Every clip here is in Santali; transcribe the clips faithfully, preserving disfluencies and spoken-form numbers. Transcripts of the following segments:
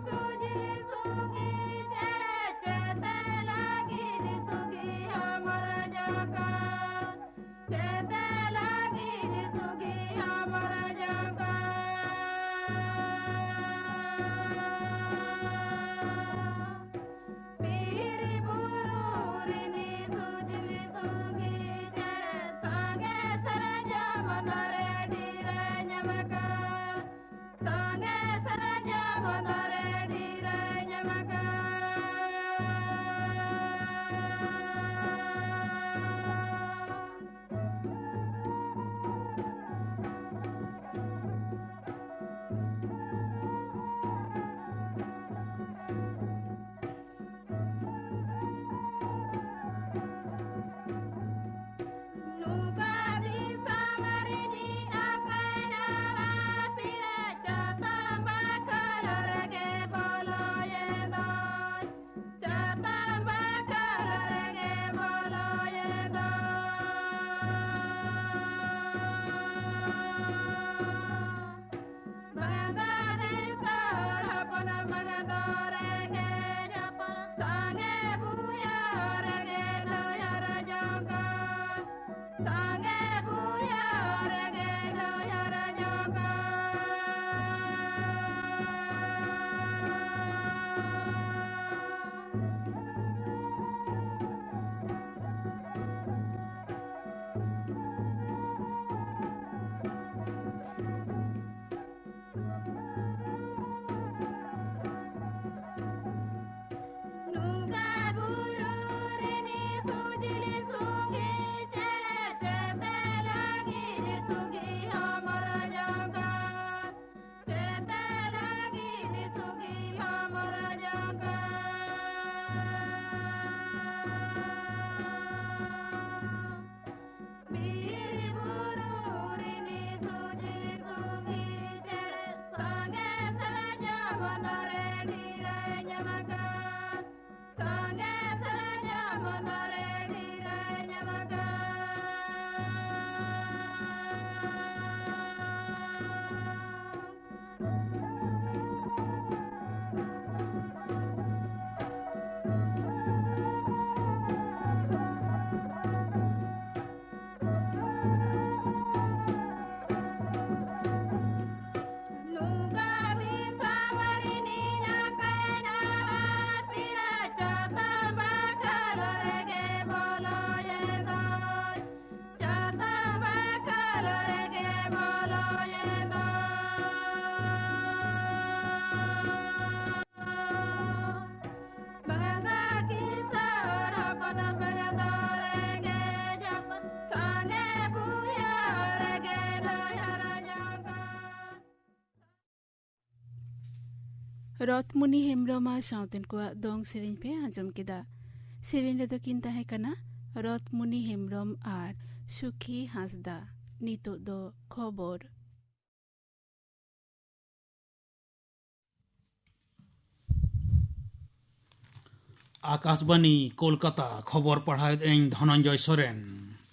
ᱥᱩᱡᱤ ᱥᱩᱜᱤ ᱪᱮᱬᱮ ᱪᱮᱛᱮ ᱞᱟᱹᱜᱤᱫ ᱥᱩᱜᱤ ᱦᱚᱢᱚᱨ ᱡᱚᱠᱟ᱾ ᱪᱮᱛᱮ ᱞᱟᱹᱜᱤᱫ ᱥᱩᱜᱤ ᱦᱚᱢᱚᱨ ᱡᱚᱠᱟ᱾ ᱵᱤᱨ ᱵᱩᱨᱩ ᱨᱤᱱᱤ ᱥᱩᱡᱤ ᱥᱩᱜᱤ ᱪᱮᱬᱮ ᱥᱚᱸᱜᱮ ᱥᱟᱨᱡᱚᱢ ᱫᱟᱨᱮ ᱰᱤᱨᱟᱹ ᱧᱟᱢ ᱟᱠᱟᱫ᱾ ᱥᱚᱸᱜᱮ ᱥᱟᱨᱡᱚᱢ ᱫᱟᱨᱮ ᱨᱚᱛᱢᱩᱱᱤ ᱦᱮᱢᱵᱽᱨᱚᱢ ᱟᱨ ᱥᱟᱶᱛᱮᱱ ᱠᱚᱣᱟᱜ ᱫᱚᱝ ᱥᱮᱨᱮᱧ ᱯᱮ ᱟᱸᱡᱚᱢ ᱠᱮᱫᱟ᱾ ᱥᱮᱨᱮᱧ ᱨᱮᱫᱚ ᱠᱤᱱ ᱛᱟᱦᱮᱸ ᱠᱟᱱᱟ ᱨᱚᱛᱢᱩᱱᱤ ᱦᱮᱢᱵᱽᱨᱚᱢ ᱟᱨ ᱥᱩᱠᱷᱤ ᱦᱟᱸᱥᱫᱟ᱾ ᱱᱤᱛᱚᱜ ᱫᱚ ᱠᱷᱚᱵᱚᱨ᱾ ᱟᱠᱟᱥᱵᱟᱱᱤ, ᱠᱳᱞᱠᱟᱛᱟ᱾ ᱠᱷᱚᱵᱚᱨ ᱯᱟᱲᱦᱟᱣᱮᱫ ᱟᱹᱧ ᱫᱷᱚᱱᱚᱱᱡᱚᱭ ᱥᱚᱨᱮᱱ᱾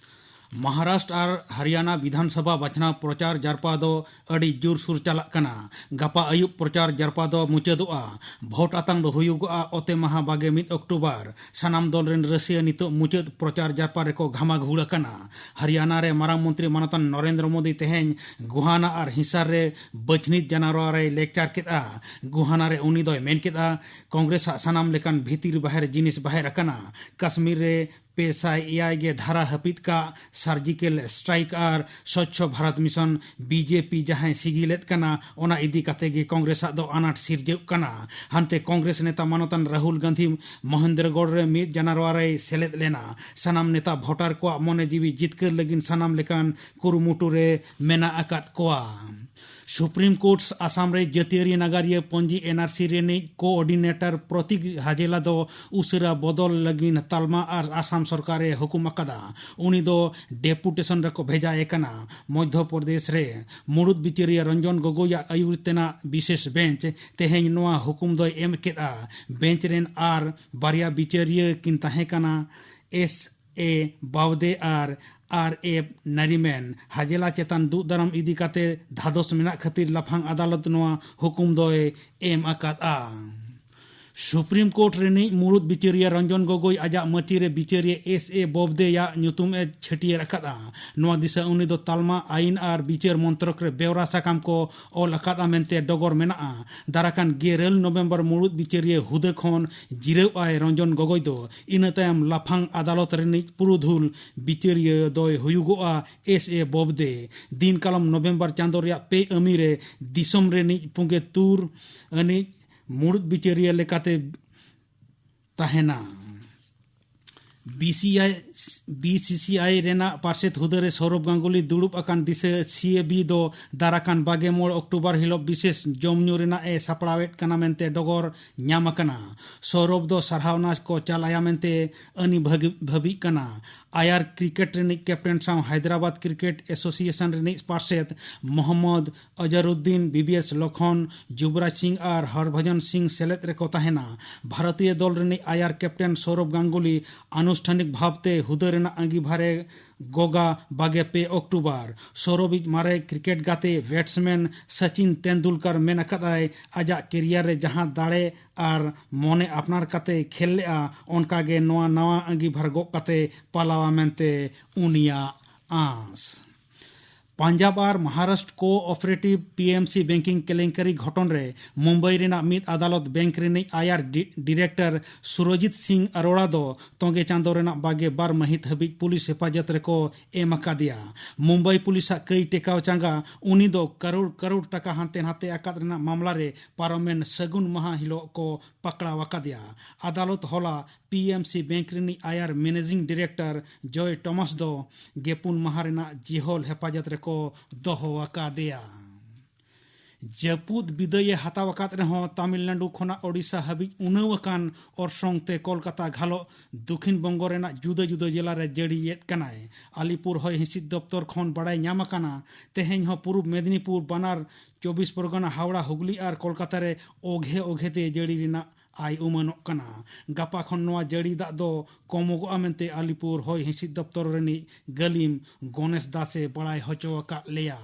ᱢᱚᱦᱟᱨᱟᱥᱴᱨ ᱟᱨ ᱦᱚᱨᱤᱭᱟᱱᱟ ᱵᱤᱫᱷᱟᱱ ᱥᱚᱵᱷᱟ ᱵᱟᱪᱷᱱᱟᱣ ᱯᱨᱚᱪᱟᱨ ᱡᱟᱨᱯᱟ ᱫᱚ ᱟᱹᱰᱤ ᱡᱳᱨᱥᱳᱨ ᱪᱟᱞᱟᱜ ᱠᱟᱱᱟ᱾ ᱜᱟᱯᱟ ᱟᱹᱭᱩᱵ ᱯᱨᱚᱪᱟᱨ ᱡᱟᱨᱯᱟ ᱫᱚ ᱢᱩᱪᱟᱹᱫᱚᱜᱼᱟ᱾ ᱵᱷᱳᱴ ᱟᱛᱟᱝ ᱫᱚ ᱦᱩᱭᱩᱜᱚᱜᱼᱟ ᱚᱛᱮ ᱢᱟᱦᱟ ᱵᱟᱜᱮ ᱢᱤᱫ ᱚᱠᱴᱳᱵᱚᱨ᱾ ᱥᱟᱱᱟᱢ ᱫᱚᱞ ᱨᱮᱱ ᱨᱟᱹᱥᱤᱭᱟᱹ ᱱᱤᱛᱚᱜ ᱢᱩᱪᱟᱹᱫ ᱯᱨᱚᱪᱟᱨ ᱡᱟᱨᱯᱟ ᱨᱮᱠᱚ ᱜᱷᱟᱢᱟ ᱜᱷᱩᱲ ᱟᱠᱟᱱᱟ᱾ ᱦᱚᱨᱤᱭᱟᱱᱟ ᱨᱮ ᱢᱟᱨᱟᱝ ᱢᱚᱱᱛᱨᱤ ᱢᱟᱱᱚᱛᱟᱱ ᱱᱚᱨᱮᱱᱫᱨᱚ ᱢᱳᱫᱤ ᱛᱮᱦᱮᱧ ᱜᱩᱦᱟᱱᱟ ᱟᱨ ᱦᱤᱥᱟᱨ ᱨᱮ ᱵᱟᱹᱪᱷᱱᱤᱛ ᱡᱟᱱᱟᱣᱨᱟ ᱨᱮᱭ ᱞᱮᱠᱪᱟᱨ ᱠᱮᱫᱼᱟ᱾ ᱜᱩᱦᱟᱱᱟ ᱨᱮ ᱩᱱᱤ ᱫᱚᱭ ᱢᱮᱱ ᱠᱮᱫᱼᱟ, ᱠᱚᱝᱜᱨᱮᱥ ᱟᱜ ᱥᱟᱱᱟᱢ ᱞᱮᱠᱟᱱ ᱵᱷᱤᱛᱤᱨ ᱵᱟᱦᱮᱨ ᱡᱤᱱᱤᱥ ᱵᱟᱦᱮᱨ ᱟᱠᱟᱱᱟ᱾ ᱠᱟᱥᱢᱤᱨ ᱨᱮ ᱯᱮ ᱥᱟᱭ ᱮᱭᱟᱭ ᱜᱮ ᱫᱷᱟᱨᱟ ᱦᱟᱹᱯᱤᱫ ᱠᱟᱜ ᱥᱟᱨᱡᱤᱠᱮᱞ ᱥᱴᱨᱟᱭᱤᱠ ᱟᱨ ᱥᱚᱪᱪᱷᱚ ᱵᱷᱟᱨᱚᱛ ᱢᱤᱥᱚᱱ ᱵᱤᱡᱮᱯᱤ ᱡᱟᱦᱟᱸᱭ ᱥᱤᱜᱤᱞᱮᱫ ᱠᱟᱱᱟ, ᱚᱱᱟ ᱤᱫᱤ ᱠᱟᱛᱮ ᱜᱮ ᱠᱚᱝᱜᱨᱮᱥ ᱟᱜ ᱫᱚ ᱟᱱᱟᱴ ᱥᱤᱨᱡᱟᱹᱜ ᱠᱟᱱᱟ᱾ ᱦᱟᱱᱛᱮ ᱠᱚᱝᱜᱨᱮᱥ ᱱᱮᱛᱟ ᱢᱟᱱᱚᱛᱟᱱ ᱨᱟᱦᱩᱞ ᱜᱟᱱᱫᱷᱤ ᱢᱚᱦᱮᱱᱫᱨᱚᱜᱚᱲ ᱨᱮ ᱢᱤᱫ ᱡᱟᱱᱩᱣᱟᱨᱤ ᱨᱮᱭ ᱥᱮᱞᱮᱫ ᱞᱮᱱᱟ᱾ ᱥᱟᱱᱟᱢ ᱱᱮᱛᱟ ᱵᱷᱳᱴᱟᱨ ᱠᱚᱣᱟᱜ ᱢᱚᱱᱮ ᱡᱤᱣᱤ ᱡᱤᱛᱠᱟᱹᱨ ᱞᱟᱹᱜᱤᱫ ᱥᱟᱱᱟᱢ ᱞᱮᱠᱟᱱ ᱠᱩᱨᱩᱢᱩᱴᱩ ᱨᱮ ᱢᱮᱱᱟᱜ ᱟᱠᱟᱫ ᱠᱚᱣᱟ᱾ ᱥᱩᱯᱨᱤᱢ ᱠᱳᱨᱴ ᱟᱥᱟᱢ ᱨᱮ ᱡᱟᱹᱛᱤᱭᱟᱹᱨᱤ ᱱᱟᱜᱟᱨᱤᱭᱟᱹ ᱯᱚᱧᱡᱤ ᱮᱱᱟᱨᱥᱤ ᱨᱤᱱᱤᱡ ᱠᱳᱚᱨᱰᱤᱱᱮᱴᱚᱨ ᱯᱨᱚᱛᱤᱠ ᱦᱟᱡᱮᱞᱟ ᱫᱚ ᱩᱥᱟᱹᱨᱟ ᱵᱚᱫᱚᱞ ᱞᱟᱹᱜᱤᱫ ᱛᱟᱞᱢᱟ ᱟᱨ ᱟᱥᱟᱢ ᱥᱚᱨᱠᱟᱨ ᱮ ᱦᱩᱠᱩᱢ ᱟᱠᱟᱫᱟ᱾ ᱩᱱᱤ ᱫᱚ ᱰᱮᱯᱩᱴᱮᱥᱚᱱ ᱨᱮᱠᱚ ᱵᱷᱮᱡᱟᱭᱮ ᱠᱟᱱᱟ᱾ ᱢᱚᱫᱷᱭᱚ ᱯᱨᱚᱫᱮᱥ ᱨᱮ ᱢᱩᱲᱩᱫ ᱵᱤᱪᱟᱹᱨᱤᱭᱟᱹ ᱨᱚᱧᱡᱚᱱ ᱜᱚᱜᱚᱭᱟᱜ ᱟᱹᱭᱩᱨ ᱛᱮᱱᱟᱜ ᱵᱤᱥᱮᱥ ᱵᱮᱧᱪ ᱛᱮᱦᱮᱧ ᱱᱚᱣᱟ ᱦᱩᱠᱩᱢ ᱫᱚᱭ ᱮᱢ ᱠᱮᱫᱼᱟ᱾ ᱵᱮᱧᱪ ᱨᱮᱱ ᱟᱨ ᱵᱟᱨᱭᱟ ᱵᱤᱪᱟᱹᱨᱤᱭᱟᱹ ᱠᱤᱱ ᱛᱟᱦᱮᱸ ᱠᱟᱱᱟ, S A ᱵᱟᱵᱫᱮ R R F ᱱᱟᱨᱤᱢᱮᱱ᱾ ᱦᱟᱡᱮᱞᱟ ᱪᱮᱛᱟᱱ ᱫᱩᱜ ᱫᱟᱨᱟᱢ ᱤᱫᱤ ᱠᱟᱛᱮ ᱫᱷᱟᱫᱚᱥ ᱢᱮᱱᱟᱜ ᱠᱷᱟᱹᱛᱤᱨ ᱞᱟᱯᱷᱟᱝ ᱟᱫᱟᱞᱚᱛ ᱱᱚᱣᱟ ᱦᱩᱠᱩᱢ ᱫᱚᱭ ᱮᱢ ᱟᱠᱟᱫᱼᱟ᱾ ᱥᱩᱯᱨᱤᱢ ᱠᱳᱨᱴ ᱨᱤᱱᱤᱡ ᱢᱩᱲᱩᱫ ᱵᱤᱪᱟᱹᱨᱤᱭᱟᱹ ᱨᱚᱧᱡᱚᱱ ᱜᱚᱜᱚᱭ ᱟᱡᱟᱜ ᱢᱟᱹᱪᱤ ᱨᱮ ᱵᱤᱪᱟᱹᱨᱤᱭᱟᱹ ᱮᱥ ᱮ ᱵᱚᱵᱫᱮᱭᱟᱜ ᱧᱩᱛᱩᱢ ᱮ ᱪᱷᱟᱹᱴᱭᱟᱹᱨ ᱟᱠᱟᱫᱼᱟ᱾ ᱱᱚᱣᱟ ᱫᱤᱥᱟᱹ ᱩᱱᱤ ᱫᱚ ᱛᱟᱞᱢᱟ ᱟᱹᱭᱤᱱ ᱟᱨ ᱵᱤᱪᱟᱹᱨ ᱢᱚᱱᱛᱨᱚᱠ ᱨᱮ ᱵᱮᱣᱨᱟ ᱥᱟᱠᱟᱢ ᱠᱚ ᱚᱞ ᱟᱠᱟᱫᱼᱟ ᱢᱮᱱᱛᱮ ᱰᱚᱜᱚᱨ ᱢᱮᱱᱟᱜᱼᱟ᱾ ᱫᱟᱨᱟᱠᱟᱱ ᱜᱮᱞ ᱤᱨᱟᱹᱞ ᱱᱚᱵᱷᱮᱢᱵᱚᱨ ᱢᱩᱲᱩᱫ ᱵᱤᱪᱟᱹᱨᱤᱭᱟᱹ ᱦᱩᱫᱟᱹ ᱠᱷᱚᱱ ᱡᱤᱨᱟᱹᱣ ᱟᱭ ᱨᱚᱧᱡᱚᱱ ᱜᱚᱜᱚᱭ ᱫᱚ᱾ ᱤᱱᱟᱹ ᱛᱟᱭᱚᱢ ᱞᱟᱯᱷᱟᱝ ᱟᱫᱟᱞᱚᱛ ᱨᱤᱱᱤᱡ ᱯᱩᱨᱩᱫᱷᱩᱞ ᱵᱤᱪᱟᱹᱨᱤᱭᱟᱹ ᱫᱚᱭ ᱦᱩᱭᱩᱜᱚᱜᱼᱟ ᱮᱥ ᱮ ᱵᱚᱵᱫᱮ᱾ ᱫᱤᱱ ᱠᱟᱞᱚᱢ ᱱᱚᱵᱷᱮᱢᱵᱚᱨ ᱪᱟᱸᱫᱚ ᱨᱮᱭᱟᱜ ᱯᱮ ᱟᱹᱢᱤ ᱨᱮ ᱫᱤᱥᱚᱢ ᱨᱤᱱᱤᱡ ᱯᱩᱸᱜᱮ ᱛᱩᱨ ᱟᱹᱱᱤᱡ ᱢᱩᱲᱩᱫ ᱵᱤᱪᱟᱹᱨᱤᱭᱟᱹ ᱞᱮᱠᱟᱛᱮ ᱛᱟᱦᱮᱱᱟ᱾ ᱵᱤᱥᱤᱥᱤᱟᱭ ᱨᱮᱱᱟᱜ ᱯᱟᱨᱥᱮᱛ ᱦᱩᱫᱟᱹᱨᱮ ᱥᱚᱨᱚᱵ ᱜᱟᱝᱜᱩᱞᱤ ᱫᱩᱲᱩᱵ ᱟᱠᱟᱱ ᱫᱤᱥᱟᱹ ᱥᱤ ᱮ ᱵᱤ ᱫᱚ ᱫᱟᱨᱟᱠᱟᱱ ᱵᱟᱜᱮ ᱢᱚᱬ ᱚᱠᱴᱳᱵᱚᱨ ᱦᱤᱞᱳᱜ ᱵᱤᱥᱮᱥ ᱡᱚᱢ ᱧᱩ ᱨᱮᱱᱟᱜ ᱮ ᱥᱟᱯᱲᱟᱣᱮᱫ ᱠᱟᱱᱟ ᱢᱮᱱᱛᱮ ᱰᱚᱜᱚᱨ ᱧᱟᱢ ᱟᱠᱟᱱᱟ᱾ ᱥᱚᱨᱚᱵ ᱫᱚ ᱥᱟᱨᱦᱟᱣᱱᱟᱡᱽ ᱠᱚ ᱪᱟᱞ ᱟᱭᱟ ᱢᱮᱱᱛᱮ ᱟᱹᱱᱤ ᱵᱷᱟᱹᱜᱤ-, ᱵᱷᱟᱹᱵᱤᱜ ᱠᱟᱱᱟ᱾ ᱟᱭᱟᱨ ᱠᱨᱤᱠᱮᱴ ᱨᱤᱱᱤᱡ ᱠᱮᱯᱴᱮᱱ ᱥᱟᱶ ᱦᱟᱭᱫᱨᱟᱵᱟᱫ ᱠᱨᱤᱠᱮᱴ ᱮᱥᱳᱥᱤᱭᱮᱥᱚᱱ ᱨᱤᱱᱤᱡ ᱯᱟᱨᱥᱮᱛ ᱢᱚᱦᱚᱢᱢᱚᱫᱽ ᱟᱡᱟᱨᱩᱫᱽᱫᱤᱱ, ᱵᱤ ᱵᱤ ᱮᱥ ᱞᱚᱠᱷᱚᱱ, ᱡᱩᱵᱽᱨᱟᱡᱽ ᱥᱤᱝ ᱟᱨ ᱦᱚᱨᱵᱷᱚᱡᱚᱱ ᱥᱤᱝ ᱥᱮᱞᱮᱫ ᱨᱮᱠᱚ ᱛᱟᱦᱮᱱᱟ᱾ ᱵᱷᱟᱨᱚᱛᱤᱭᱚ ᱫᱚᱞ ᱨᱤᱱᱤᱡ ᱟᱭᱟᱨ ᱠᱮᱯᱴᱮᱱ ᱥᱚᱨᱚᱵ ᱜᱟᱝᱜᱩᱞᱤ ᱟᱱᱩᱥᱴᱷᱟᱱᱤᱠ ᱵᱷᱟᱵᱽᱛᱮ ᱦᱩᱫᱟᱹ ᱨᱮᱱᱟᱜ ᱟᱸᱜᱤᱵᱷᱟᱨᱮ ᱜᱚᱜᱟ ᱵᱟᱜᱮ ᱯᱮ ᱚᱠᱴᱳᱵᱚᱨ᱾ ᱥᱚᱨᱚᱵᱤᱡ ᱢᱟᱨᱮ ᱠᱨᱤᱠᱮᱴ ᱜᱟᱛᱮ ᱵᱮᱴᱥᱢᱮᱱ ᱥᱚᱪᱤᱱ ᱛᱮᱱᱫᱩᱞᱠᱟᱨ ᱢᱮᱱ ᱟᱠᱟᱫᱟᱭ, ᱟᱡᱟᱜ ᱠᱮᱨᱤᱭᱟᱨ ᱨᱮ ᱡᱟᱦᱟᱸ ᱫᱟᱲᱮ ᱟᱨ ᱢᱚᱱᱮ ᱟᱯᱱᱟᱨ ᱠᱟᱛᱮ ᱠᱷᱮᱞ ᱞᱮᱜᱼᱟ, ᱚᱱᱠᱟᱜᱮ ᱱᱚᱣᱟ ᱱᱟᱣᱟ ᱟᱸᱜᱤᱵᱷᱟᱨ ᱜᱚᱜ ᱠᱟᱛᱮ ᱯᱟᱞᱟᱣᱟ ᱢᱮᱱᱛᱮ ᱩᱱᱤᱭᱟᱜ ᱟᱸᱥ᱾ ᱯᱟᱧᱡᱟᱵ ᱟᱨ ᱢᱚᱦᱟᱨᱟᱥᱴᱨ ᱠᱳᱚᱯᱟᱨᱮᱴᱤᱵᱷ ᱯᱤ ᱮᱢ ᱥᱤ ᱵᱮᱝᱠᱤᱝ ᱠᱮᱞᱮᱝᱠᱟᱨᱤ ᱜᱷᱚᱴᱚᱱ ᱨᱮ ᱢᱩᱢᱵᱟᱭ ᱨᱮᱱᱟᱜ ᱢᱤᱫ ᱟᱫᱟᱞᱚᱛ ᱵᱮᱝᱠ ᱨᱤᱱᱤᱡ ᱟᱭᱟᱨ ᱰᱤ-, ᱰᱤᱨᱮᱠᱴᱚᱨ ᱥᱩᱨᱚᱡᱤᱛ ᱥᱤᱝ ᱟᱨᱳᱲᱟ ᱫᱚ ᱛᱚᱸᱜᱮ ᱪᱟᱸᱫᱚ ᱨᱮᱱᱟᱜ ᱵᱟᱜᱮ ᱵᱟᱨ ᱢᱟᱹᱦᱤᱛ ᱦᱟᱹᱵᱤᱡ ᱯᱩᱞᱤᱥ ᱦᱮᱯᱟᱡᱚᱛ ᱨᱮᱠᱚ ᱮᱢ ᱟᱠᱟᱫᱮᱭᱟ᱾ ᱢᱩᱢᱵᱟᱭ ᱯᱩᱞᱤᱥᱟᱜ ᱠᱟᱹᱭ ᱴᱮᱠᱟᱣ ᱪᱟᱸᱜᱟ ᱩᱱᱤ ᱫᱚ ᱠᱟᱨᱳᱲ ᱠᱟᱨᱳᱲ ᱴᱟᱠᱟ ᱦᱟᱱᱛᱮ ᱱᱟᱛᱮ ᱟᱠᱟᱫ ᱨᱮᱱᱟᱜ ᱢᱟᱢᱞᱟ ᱨᱮ ᱯᱟᱨᱚᱢᱮᱱ ᱥᱟᱹᱜᱩᱱ ᱢᱟᱦᱟ ᱦᱤᱞᱳᱜ ᱠᱚ ᱯᱟᱠᱲᱟᱣ ᱟᱠᱟᱫᱮᱭᱟ᱾ ᱟᱫᱟᱞᱚᱛ ᱦᱚᱞᱟ ᱯᱤ ᱮᱢ ᱥᱤ ᱵᱮᱝᱠ ᱨᱤᱱᱤᱡ ᱟᱭᱟᱨ ᱢᱮᱱᱮᱡᱤᱝ ᱰᱤᱨᱮᱠᱴᱚᱨ ᱡᱚᱭ ᱴᱚᱢᱟᱥ ᱫᱚ ᱜᱮᱯᱩᱱ ᱢᱟᱦᱟ ᱨᱮᱱᱟᱜ ᱡᱤᱦᱚᱞ ᱦᱮᱯᱟᱡᱚᱛ ᱨᱮᱠᱚ ᱫᱚᱦᱚ ᱟᱠᱟᱫᱮᱭᱟ᱾ ᱡᱟᱹᱯᱩᱫ ᱵᱤᱫᱟᱹᱭᱮ ᱦᱟᱛᱟᱣ ᱟᱠᱟᱫ ᱨᱮᱦᱚᱸ ᱛᱟᱢᱤᱞᱱᱟᱰᱩ ᱠᱷᱚᱱᱟᱜ ᱳᱰᱤᱥᱟ ᱦᱟᱹᱵᱤᱡ ᱩᱱᱟᱹᱣ ᱟᱠᱟᱱ ᱚᱨᱥᱚᱝ ᱛᱮ ᱠᱳᱞᱠᱟᱛᱟ ᱜᱷᱟᱞᱚᱜ ᱫᱚᱠᱷᱤᱱ ᱵᱚᱝᱜᱚ ᱨᱮᱱᱟᱜ ᱡᱩᱫᱟᱹ ᱡᱩᱫᱟᱹ ᱡᱮᱞᱟ ᱨᱮ ᱡᱟᱹᱲᱤᱭᱮᱫ ᱠᱟᱱᱟᱭ᱾ ᱟᱞᱤᱯᱩᱨ ᱦᱚᱭ ᱦᱤᱸᱥᱤᱫ ᱫᱚᱯᱛᱚᱨ ᱠᱷᱚᱱ ᱵᱟᱲᱟᱭ ᱧᱟᱢ ᱟᱠᱟᱱᱟ, ᱛᱮᱦᱮᱧ ᱦᱚᱸ ᱯᱩᱨᱩᱵ ᱢᱮᱫᱤᱱᱤᱯᱩᱨ, ᱵᱟᱱᱟᱨ ᱪᱚᱵᱵᱤᱥ ᱯᱚᱨᱜᱚᱱᱟ, ᱦᱟᱣᱲᱟ, ᱦᱩᱜᱽᱞᱤ ᱟᱨ ᱠᱳᱞᱠᱟᱛᱟ ᱨᱮ ᱚᱜᱷᱮ ᱚᱜᱷᱮ ᱛᱮ ᱡᱟᱹᱲᱤ ᱨᱮᱱᱟᱜ ᱟᱭ ᱩᱢᱟᱹᱱᱚᱜ ᱠᱟᱱᱟ᱾ ᱜᱟᱯᱟ ᱠᱷᱚᱱ ᱱᱚᱣᱟ ᱡᱟᱹᱲᱤ ᱫᱟᱜ ᱫᱚ ᱠᱚᱢᱚᱜᱚᱜᱼᱟ ᱢᱮᱱᱛᱮ ᱟᱞᱤᱯᱩᱨ ᱦᱚᱭ ᱦᱤᱸᱥᱤᱫ ᱫᱚᱯᱛᱚᱨ ᱨᱤᱱᱤᱡ ᱜᱟᱹᱞᱤᱢ ᱜᱚᱱᱮᱥ ᱫᱟᱥ ᱮ ᱵᱟᱲᱟᱭ ᱦᱚᱪᱚ ᱟᱠᱟᱫ ᱞᱮᱭᱟ᱾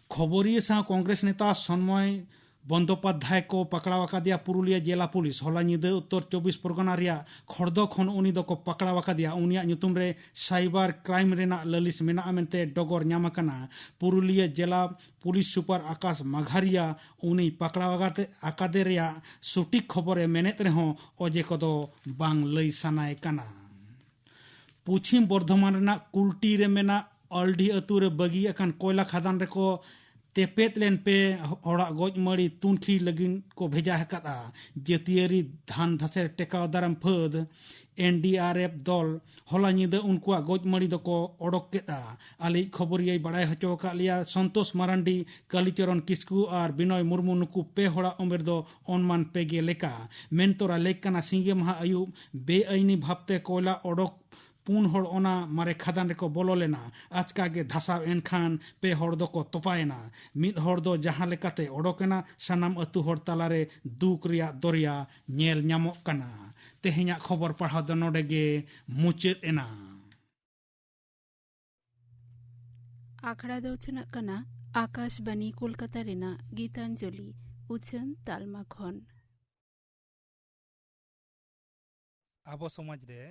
ᱠᱷᱚᱵᱚᱨᱤᱭᱟᱹ ᱥᱟᱶ ᱠᱚᱝᱜᱨᱮᱥ ᱱᱮᱛᱟ ᱥᱚᱱᱢᱚᱭ ᱵᱚᱱᱫᱳᱯᱟᱫᱽᱫᱷᱟᱭ ᱠᱚ ᱯᱟᱠᱲᱟᱣ ᱟᱠᱟᱫᱮᱭᱟ ᱯᱩᱨᱩᱞᱤᱭᱟᱹ ᱡᱮᱞᱟ ᱯᱩᱞᱤᱥ᱾ ᱦᱚᱞᱟ ᱧᱤᱫᱟᱹ ᱩᱛᱛᱚᱨ ᱪᱚᱵᱵᱤᱥ ᱯᱚᱨᱜᱚᱱᱟ ᱨᱮᱭᱟᱜ ᱠᱷᱚᱲᱫᱚ ᱠᱷᱚᱱ ᱩᱱᱤ ᱫᱚᱠᱚ ᱯᱟᱠᱲᱟᱣ ᱟᱠᱟᱫᱮᱭᱟ᱾ ᱩᱱᱤᱭᱟᱜ ᱧᱩᱛᱩᱢ ᱨᱮ ᱥᱟᱭᱵᱟᱨ ᱠᱨᱟᱭᱤᱢ ᱨᱮᱱᱟᱜ ᱞᱟᱹᱞᱤᱥ ᱢᱮᱱᱟᱜᱼᱟ ᱢᱮᱱᱛᱮ ᱰᱚᱜᱚᱨ ᱧᱟᱢ ᱟᱠᱟᱱᱟ᱾ ᱯᱩᱨᱩᱞᱤᱭᱟᱹ ᱡᱮᱞᱟ ᱯᱩᱞᱤᱥ ᱥᱩᱯᱟᱨ ᱟᱠᱟᱥ ᱢᱟᱜᱷᱟᱨᱤᱭᱟ ᱩᱱᱤ ᱯᱟᱠᱲᱟᱣ ᱟᱠᱟᱫᱮ, ᱟᱠᱟᱫᱮ ᱨᱮᱭᱟᱜ ᱥᱚᱴᱷᱤᱠ ᱠᱷᱚᱵᱚᱨᱮ ᱢᱮᱱᱮᱫ ᱨᱮᱦᱚᱸ ᱚᱡᱮ ᱠᱚᱫᱚ ᱵᱟᱝ ᱞᱟᱹᱭ ᱥᱟᱱᱟᱭ ᱠᱟᱱᱟ᱾ ᱯᱚᱪᱷᱤᱢ ᱵᱚᱨᱫᱷᱚᱢᱟᱱ ᱨᱮᱱᱟᱜ ᱠᱩᱞᱴᱤ ᱨᱮ ᱢᱮᱱᱟᱜ ᱟᱞᱰᱤ ᱟᱹᱛᱩ ᱨᱮ ᱵᱟᱹᱜᱤ ᱟᱠᱟᱱ ᱠᱚᱭᱞᱟ ᱠᱷᱟᱫᱟᱱ ᱨᱮᱠᱚ ᱛᱮᱯᱮᱫ ᱞᱮᱱ ᱯᱮ ᱦᱚᱲᱟᱜ ᱜᱚᱡ ᱢᱟᱹᱲᱤ ᱛᱩᱱᱠᱷᱤ ᱞᱟᱹᱜᱤᱫ ᱠᱚ ᱵᱷᱮᱡᱟ ᱟᱠᱟᱫᱼᱟ᱾ ᱡᱟᱹᱛᱤᱭᱟᱹᱨᱤ ᱫᱷᱟᱱ ᱫᱷᱟᱥᱮᱨ ᱴᱮᱠᱟᱣ ᱫᱟᱨᱟᱢ ᱯᱷᱟᱹᱫᱽ, ᱮᱱ ᱰᱤ ᱟᱨ ᱮᱯᱷ ᱫᱚᱞ, ᱦᱚᱞᱟ ᱧᱤᱫᱟᱹ ᱩᱱᱠᱩᱣᱟᱜ ᱜᱚᱡ ᱢᱟᱹᱲᱤ ᱫᱚᱠᱚ ᱚᱰᱚᱠ ᱠᱮᱫᱼᱟ᱾ ᱟᱞᱮᱭᱤᱡ ᱠᱷᱚᱵᱚᱨᱤᱭᱟᱹᱭ ᱵᱟᱲᱟᱭ ᱦᱚᱪᱚ ᱟᱠᱟᱫ ᱞᱮᱭᱟ, ᱥᱚᱱᱛᱳᱥ ᱢᱟᱨᱟᱱᱰᱤ, ᱠᱟᱞᱤᱪᱚᱨᱚᱱ ᱠᱤᱥᱠᱩ ᱟᱨ ᱵᱤᱱᱚᱭ ᱢᱩᱨᱢᱩ, ᱱᱩᱠᱩ ᱯᱮ ᱦᱚᱲᱟᱜ ᱩᱢᱮᱨ ᱫᱚ ᱚᱱᱢᱟᱱ ᱯᱮ ᱜᱮ ᱞᱮᱠᱟ᱾ ᱢᱮᱱᱛᱚᱨᱟ ᱞᱮᱠ ᱠᱟᱱᱟ, ᱥᱤᱸᱜᱮ ᱢᱟᱦᱟ ᱟᱹᱭᱩᱵ ᱵᱮᱟᱹᱭᱤᱱᱤ ᱵᱷᱟᱵᱽᱛᱮ ᱠᱚᱭᱞᱟ ᱚᱰᱚᱠ ᱯᱩᱱ ᱦᱚᱲ ᱚᱱᱟ ᱢᱟᱨᱮ ᱠᱷᱟᱫᱟᱱ ᱨᱮᱠᱚ ᱵᱚᱞᱚ ᱞᱮᱱᱟ᱾ ᱟᱪᱠᱟ ᱜᱮ ᱫᱷᱟᱥᱟᱣ ᱮᱱ ᱠᱷᱟᱱ ᱯᱮ ᱦᱚᱲ ᱫᱚᱠᱚ ᱛᱚᱯᱟᱭᱮᱱᱟ᱾ ᱢᱤᱫ ᱦᱚᱲ ᱫᱚ ᱡᱟᱦᱟᱸ ᱞᱮᱠᱟᱛᱮ ᱚᱰᱚᱠ ᱮᱱᱟ, ᱥᱟᱱᱟᱢ ᱟᱹᱛᱩ ᱦᱚᱲ ᱛᱟᱞᱟᱨᱮ ᱫᱩᱠ ᱨᱮᱭᱟᱜ ᱫᱚᱨᱭᱟ ᱧᱮᱞ ᱧᱟᱢᱚᱜ ᱠᱟᱱᱟ᱾ ᱛᱮᱦᱮᱧᱟᱜ ᱠᱷᱚᱵᱚᱨ ᱯᱟᱲᱦᱟᱣ ᱫᱚ ᱱᱚᱰᱮ ᱜᱮ ᱢᱩᱪᱟᱹᱫ ᱮᱱᱟ᱾ ᱟᱠᱷᱲᱟ ᱫᱚ ᱩᱪᱷᱟᱹᱱᱚᱜ ᱠᱟᱱᱟ ᱟᱠᱟᱥᱵᱟᱱᱤ ᱠᱳᱞᱠᱟᱛᱟ ᱨᱮᱱᱟᱜ ᱜᱤᱛᱟᱧᱡᱚᱞᱤ ᱩᱪᱷᱟᱹᱱ ᱛᱟᱞᱢᱟ ᱠᱷᱚᱱ᱾ ᱟᱵᱚ ᱥᱚᱢᱟᱡᱽ ᱨᱮ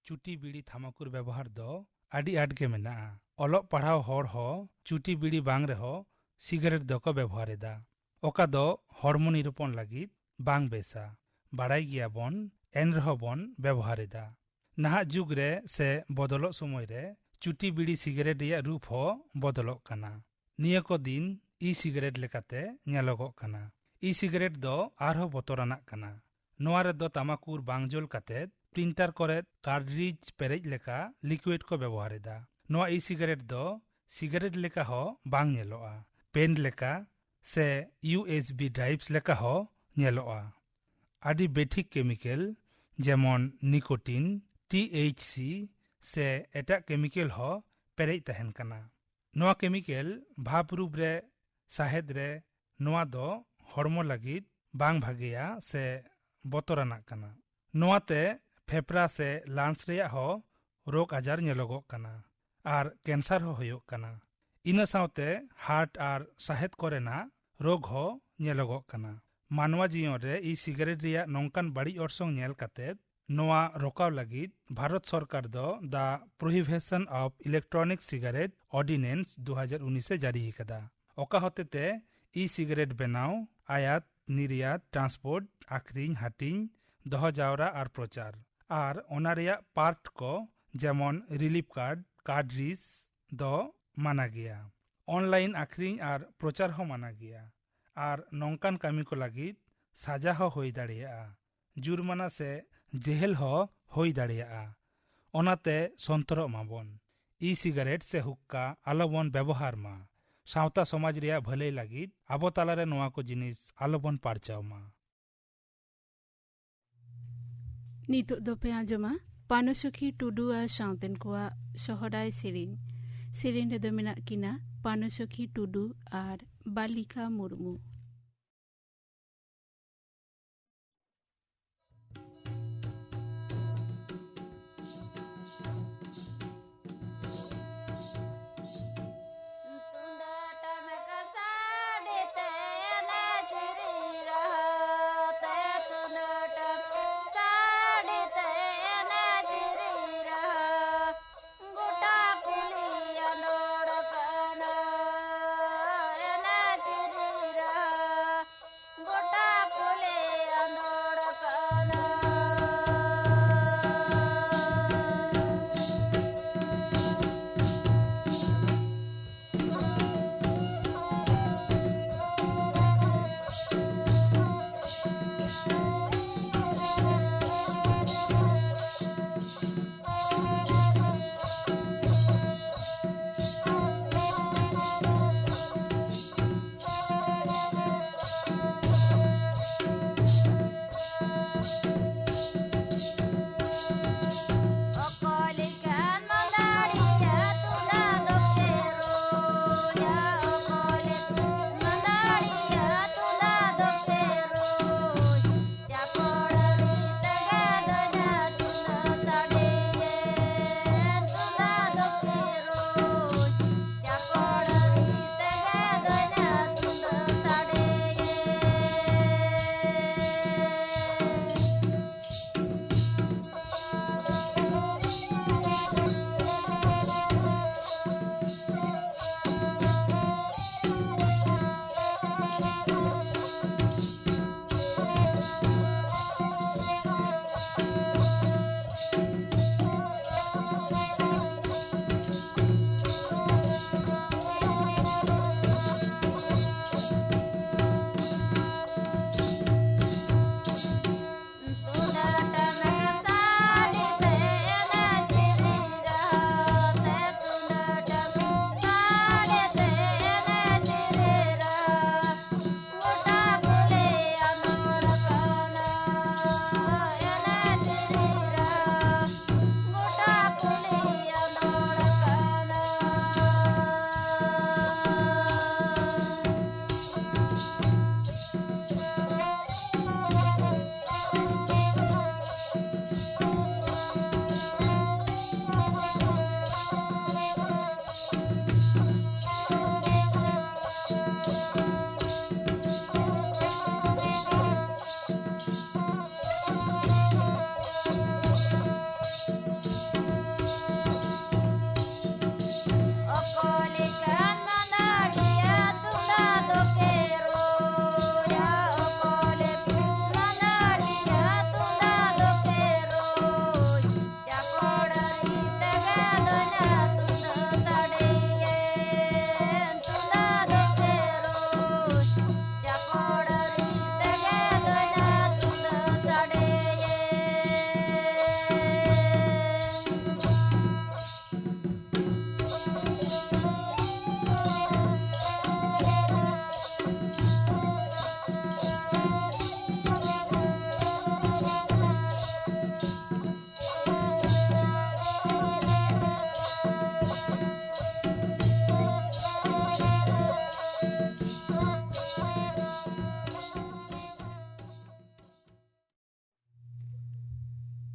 ᱪᱩᱴᱤ ᱵᱤᱲᱤ ᱛᱷᱟᱢᱟᱠᱩᱨ ᱵᱮᱵᱚᱦᱟᱨ ᱫᱚ ᱟᱹᱰᱤ ᱟᱸᱴ ᱜᱮ ᱢᱮᱱᱟᱜᱼᱟ᱾ ᱚᱞᱚᱜ ᱯᱟᱲᱦᱟᱣ ᱦᱚᱲ ᱦᱚᱸ ᱪᱩᱴᱤ ᱵᱤᱲᱤ ᱵᱟᱝ ᱨᱮᱦᱚᱸ ᱥᱤᱜᱟᱨᱮᱴ ᱫᱚᱠᱚ ᱵᱮᱵᱚᱦᱟᱨ ᱮᱫᱟ, ᱚᱠᱟ ᱫᱚ ᱦᱚᱲᱢᱚ ᱱᱤᱨᱩᱯᱚᱱ ᱞᱟᱹᱜᱤᱫ ᱵᱟᱝ ᱵᱮᱥᱟ᱾ ᱵᱟᱲᱟᱭ ᱜᱮᱭᱟᱵᱚᱱ, ᱮᱱ ᱨᱮᱦᱚᱸ ᱵᱚᱱ ᱵᱮᱵᱚᱦᱟᱨ ᱮᱫᱟ᱾ ᱱᱟᱦᱟᱜ ᱡᱩᱜᱽ ᱨᱮ ᱥᱮ ᱵᱚᱫᱚᱞᱚᱜ ᱥᱚᱢᱚᱭ ᱨᱮ ᱪᱩᱴᱤ ᱵᱤᱲᱤ ᱥᱤᱜᱟᱨᱮᱴ ᱨᱮᱭᱟᱜ ᱨᱩᱯ ᱦᱚᱸ ᱵᱚᱫᱚᱞᱚᱜ ᱠᱟᱱᱟ᱾ ᱱᱤᱭᱟᱹ ᱠᱚ ᱫᱤᱱ ᱤ ᱥᱤᱜᱟᱨᱮᱴ ᱞᱮᱠᱟᱛᱮ ᱧᱮᱞᱚᱜᱚᱜ ᱠᱟᱱᱟ᱾ ᱤ ᱥᱤᱜᱟᱨᱮᱴ ᱫᱚ ᱟᱨᱦᱚᱸ ᱵᱚᱛᱚᱨᱟᱱᱟᱜ ᱠᱟᱱᱟ᱾ ᱱᱚᱣᱟ ᱨᱮᱫᱚ ᱛᱟᱢᱟᱠᱩᱨ ᱵᱟᱝ ᱡᱳᱞ ᱠᱟᱛᱮ ᱯᱨᱤᱱᱴᱟᱨ ᱠᱚᱨᱮ ᱠᱟᱨᱰᱨᱤᱡᱽ ᱯᱮᱨᱮᱡ ᱞᱮᱠᱟ ᱞᱤᱠᱩᱭᱤᱰ ᱠᱚ ᱵᱮᱵᱚᱦᱟᱨ ᱮᱫᱟ᱾ ᱱᱚᱣᱟ ᱤ ᱥᱤᱜᱟᱨᱮᱴ ᱫᱚ ᱥᱤᱜᱟᱨᱮᱴ ᱞᱮᱠᱟ ᱦᱚᱸ ᱵᱟᱝ ᱧᱮᱞᱚᱜᱼᱟ, ᱯᱮᱱ ᱞᱮᱠᱟ ᱥᱮ ᱤᱭᱩ ᱮᱥ ᱵᱤ ᱰᱨᱟᱭᱤᱵᱷᱥ ᱞᱮᱠᱟ ᱦᱚᱸ ᱧᱮᱞᱚᱜᱼᱟ᱾ ᱟᱹᱰᱤ ᱵᱮᱴᱷᱤᱠ ᱠᱮᱢᱤᱠᱮᱞ ᱡᱮᱢᱚᱱ ᱱᱤᱠᱳᱴᱤᱱ, ᱴᱤ ᱮᱭᱤᱪ ᱥᱤ ᱥᱮ ᱮᱴᱟᱜ ᱠᱮᱢᱤᱠᱮᱞ ᱦᱚᱸ ᱯᱮᱨᱮᱡ ᱛᱟᱦᱮᱱ ᱠᱟᱱᱟ᱾ ᱱᱚᱣᱟ ᱠᱮᱢᱤᱠᱮᱞ ᱵᱷᱟᱵᱽ ᱨᱩᱯ ᱨᱮ ᱥᱟᱦᱮᱫ ᱨᱮ, ᱱᱚᱣᱟ ᱫᱚ ᱦᱚᱲᱢᱚ ᱞᱟᱹᱜᱤᱫ ᱵᱟᱝ ᱵᱷᱟᱜᱮᱭᱟ ᱥᱮ ᱵᱚᱛᱚᱨᱟᱱᱟᱜ ᱠᱟᱱᱟ᱾ ᱱᱚᱣᱟᱛᱮ ᱯᱷᱮᱯᱷᱲᱟ ᱥᱮ ᱞᱟᱝᱥ ᱨᱮᱭᱟᱜ ᱦᱚᱸ ᱨᱳᱜᱽ ᱟᱡᱟᱨ ᱧᱮᱞᱚᱜᱚᱜ ᱠᱟᱱᱟ ᱟᱨ ᱠᱮᱱᱥᱟᱨ ᱦᱚᱸ ᱦᱩᱭᱩᱜ ᱠᱟᱱᱟ᱾ ᱤᱱᱟᱹ ᱥᱟᱶᱛᱮ ᱦᱟᱨᱴ ᱟᱨ ᱥᱟᱦᱮᱫ ᱠᱚᱨᱮᱱᱟᱜ ᱨᱳᱜᱽ ᱦᱚᱸ ᱧᱮᱞᱚᱜᱚᱜ ᱠᱟᱱᱟ᱾ ᱢᱟᱱᱣᱟ ᱡᱤᱭᱚᱱ ᱨᱮ ᱤ ᱥᱤᱜᱟᱨᱮᱴ ᱨᱮᱭᱟᱜ ᱱᱚᱝᱠᱟᱱ ᱵᱟᱹᱲᱤᱡ ᱚᱨᱥᱚᱝ ᱧᱮᱞ ᱠᱟᱛᱮ ᱱᱚᱣᱟ ᱨᱚᱠᱟᱣ ᱞᱟᱹᱜᱤᱫ ᱵᱷᱟᱨᱚᱛ ᱥᱚᱨᱠᱟᱨ ᱫᱚ The Prohibition of Electronic Cigarette Ordinance ᱫᱩ ᱦᱟᱡᱟᱨ ᱩᱱᱤᱥ ᱮ ᱡᱟᱹᱨᱤ ᱟᱠᱟᱫᱟ, ᱚᱠᱟ ᱦᱚᱛᱮᱛᱮ ᱤ ᱥᱤᱜᱟᱨᱮᱴ ᱵᱮᱱᱟᱣ, ᱟᱭᱟᱛ, ᱱᱤᱨᱭᱟᱛ, ᱴᱨᱟᱱᱥᱯᱳᱨᱴ, ᱟᱠᱷᱨᱤᱧ, ᱦᱟᱹᱴᱤᱧ, ᱫᱚᱦᱚ ᱡᱟᱣᱨᱟ ᱟᱨ ᱯᱨᱚᱪᱟᱨ ᱟᱨ ᱚᱱᱟ ᱨᱮᱭᱟᱜ ᱯᱟᱨᱴ ᱠᱚ ᱡᱮᱢᱚᱱ ᱨᱤᱞᱤᱯ ᱠᱟᱨᱰ, ᱠᱟᱨᱰᱨᱤᱡᱽ ᱫᱚ ᱢᱟᱱᱟ ᱜᱮᱭᱟ᱾ ᱚᱱᱞᱟᱭᱤᱱ ᱟᱠᱷᱨᱤᱧ ᱟᱨ ᱯᱨᱚᱪᱟᱨ ᱦᱚᱸ ᱢᱟᱱᱟ ᱜᱮᱭᱟ᱾ ᱟᱨ ᱱᱚᱝᱠᱟᱱ ᱠᱟᱹᱢᱤ ᱠᱚ ᱞᱟᱹᱜᱤᱫ ᱥᱟᱡᱟ ᱦᱚᱸ ᱦᱩᱭ ᱫᱟᱲᱮᱭᱟᱜᱼᱟ, ᱡᱩᱨᱢᱟᱱᱟ ᱥᱮ ᱡᱮᱦᱮᱞ ᱦᱚᱸ ᱦᱩᱭ ᱫᱟᱲᱮᱭᱟᱜᱼᱟ᱾ ᱚᱱᱟᱛᱮ ᱥᱚᱱᱛᱚᱨᱚᱜ ᱢᱟᱵᱚᱱ᱾ ᱤ ᱥᱤᱜᱟᱨᱮᱴ ᱥᱮ ᱦᱩᱠᱠᱟ ᱟᱞᱚᱵᱚᱱ ᱵᱮᱵᱚᱦᱟᱨ ᱢᱟ᱾ ᱥᱟᱶᱛᱟ ᱥᱚᱢᱟᱡᱽ ᱨᱮᱭᱟᱜ ᱵᱷᱟᱹᱞᱟᱹᱭ ᱞᱟᱹᱜᱤᱫ ᱟᱵᱚ ᱛᱟᱞᱟᱨᱮ ᱱᱚᱣᱟ ᱠᱚ ᱡᱤᱱᱤᱥ ᱟᱞᱚᱵᱚᱱ ᱯᱟᱨᱪᱟᱣ ᱢᱟ᱾ ᱱᱤᱛᱚᱜ ᱫᱚᱯᱮ ᱟᱸᱡᱚᱢᱟ ᱯᱟᱱᱚᱥᱚᱠᱷᱤ ᱴᱩᱰᱩ ᱟᱨ ᱥᱟᱶᱛᱮᱱ ᱠᱚᱣᱟᱜ ᱥᱚᱦᱚᱨᱟᱭ ᱥᱮᱨᱮᱧ᱾ ᱥᱮᱨᱮᱧ ᱨᱮᱫᱚ ᱢᱮᱱᱟᱜ ᱠᱤᱱᱟ ᱯᱟᱱᱚᱥᱚᱠᱷᱤ ᱴᱩᱰᱩ ᱟᱨ ᱵᱟᱞᱤᱠᱟ ᱢᱩᱨᱢᱩ᱾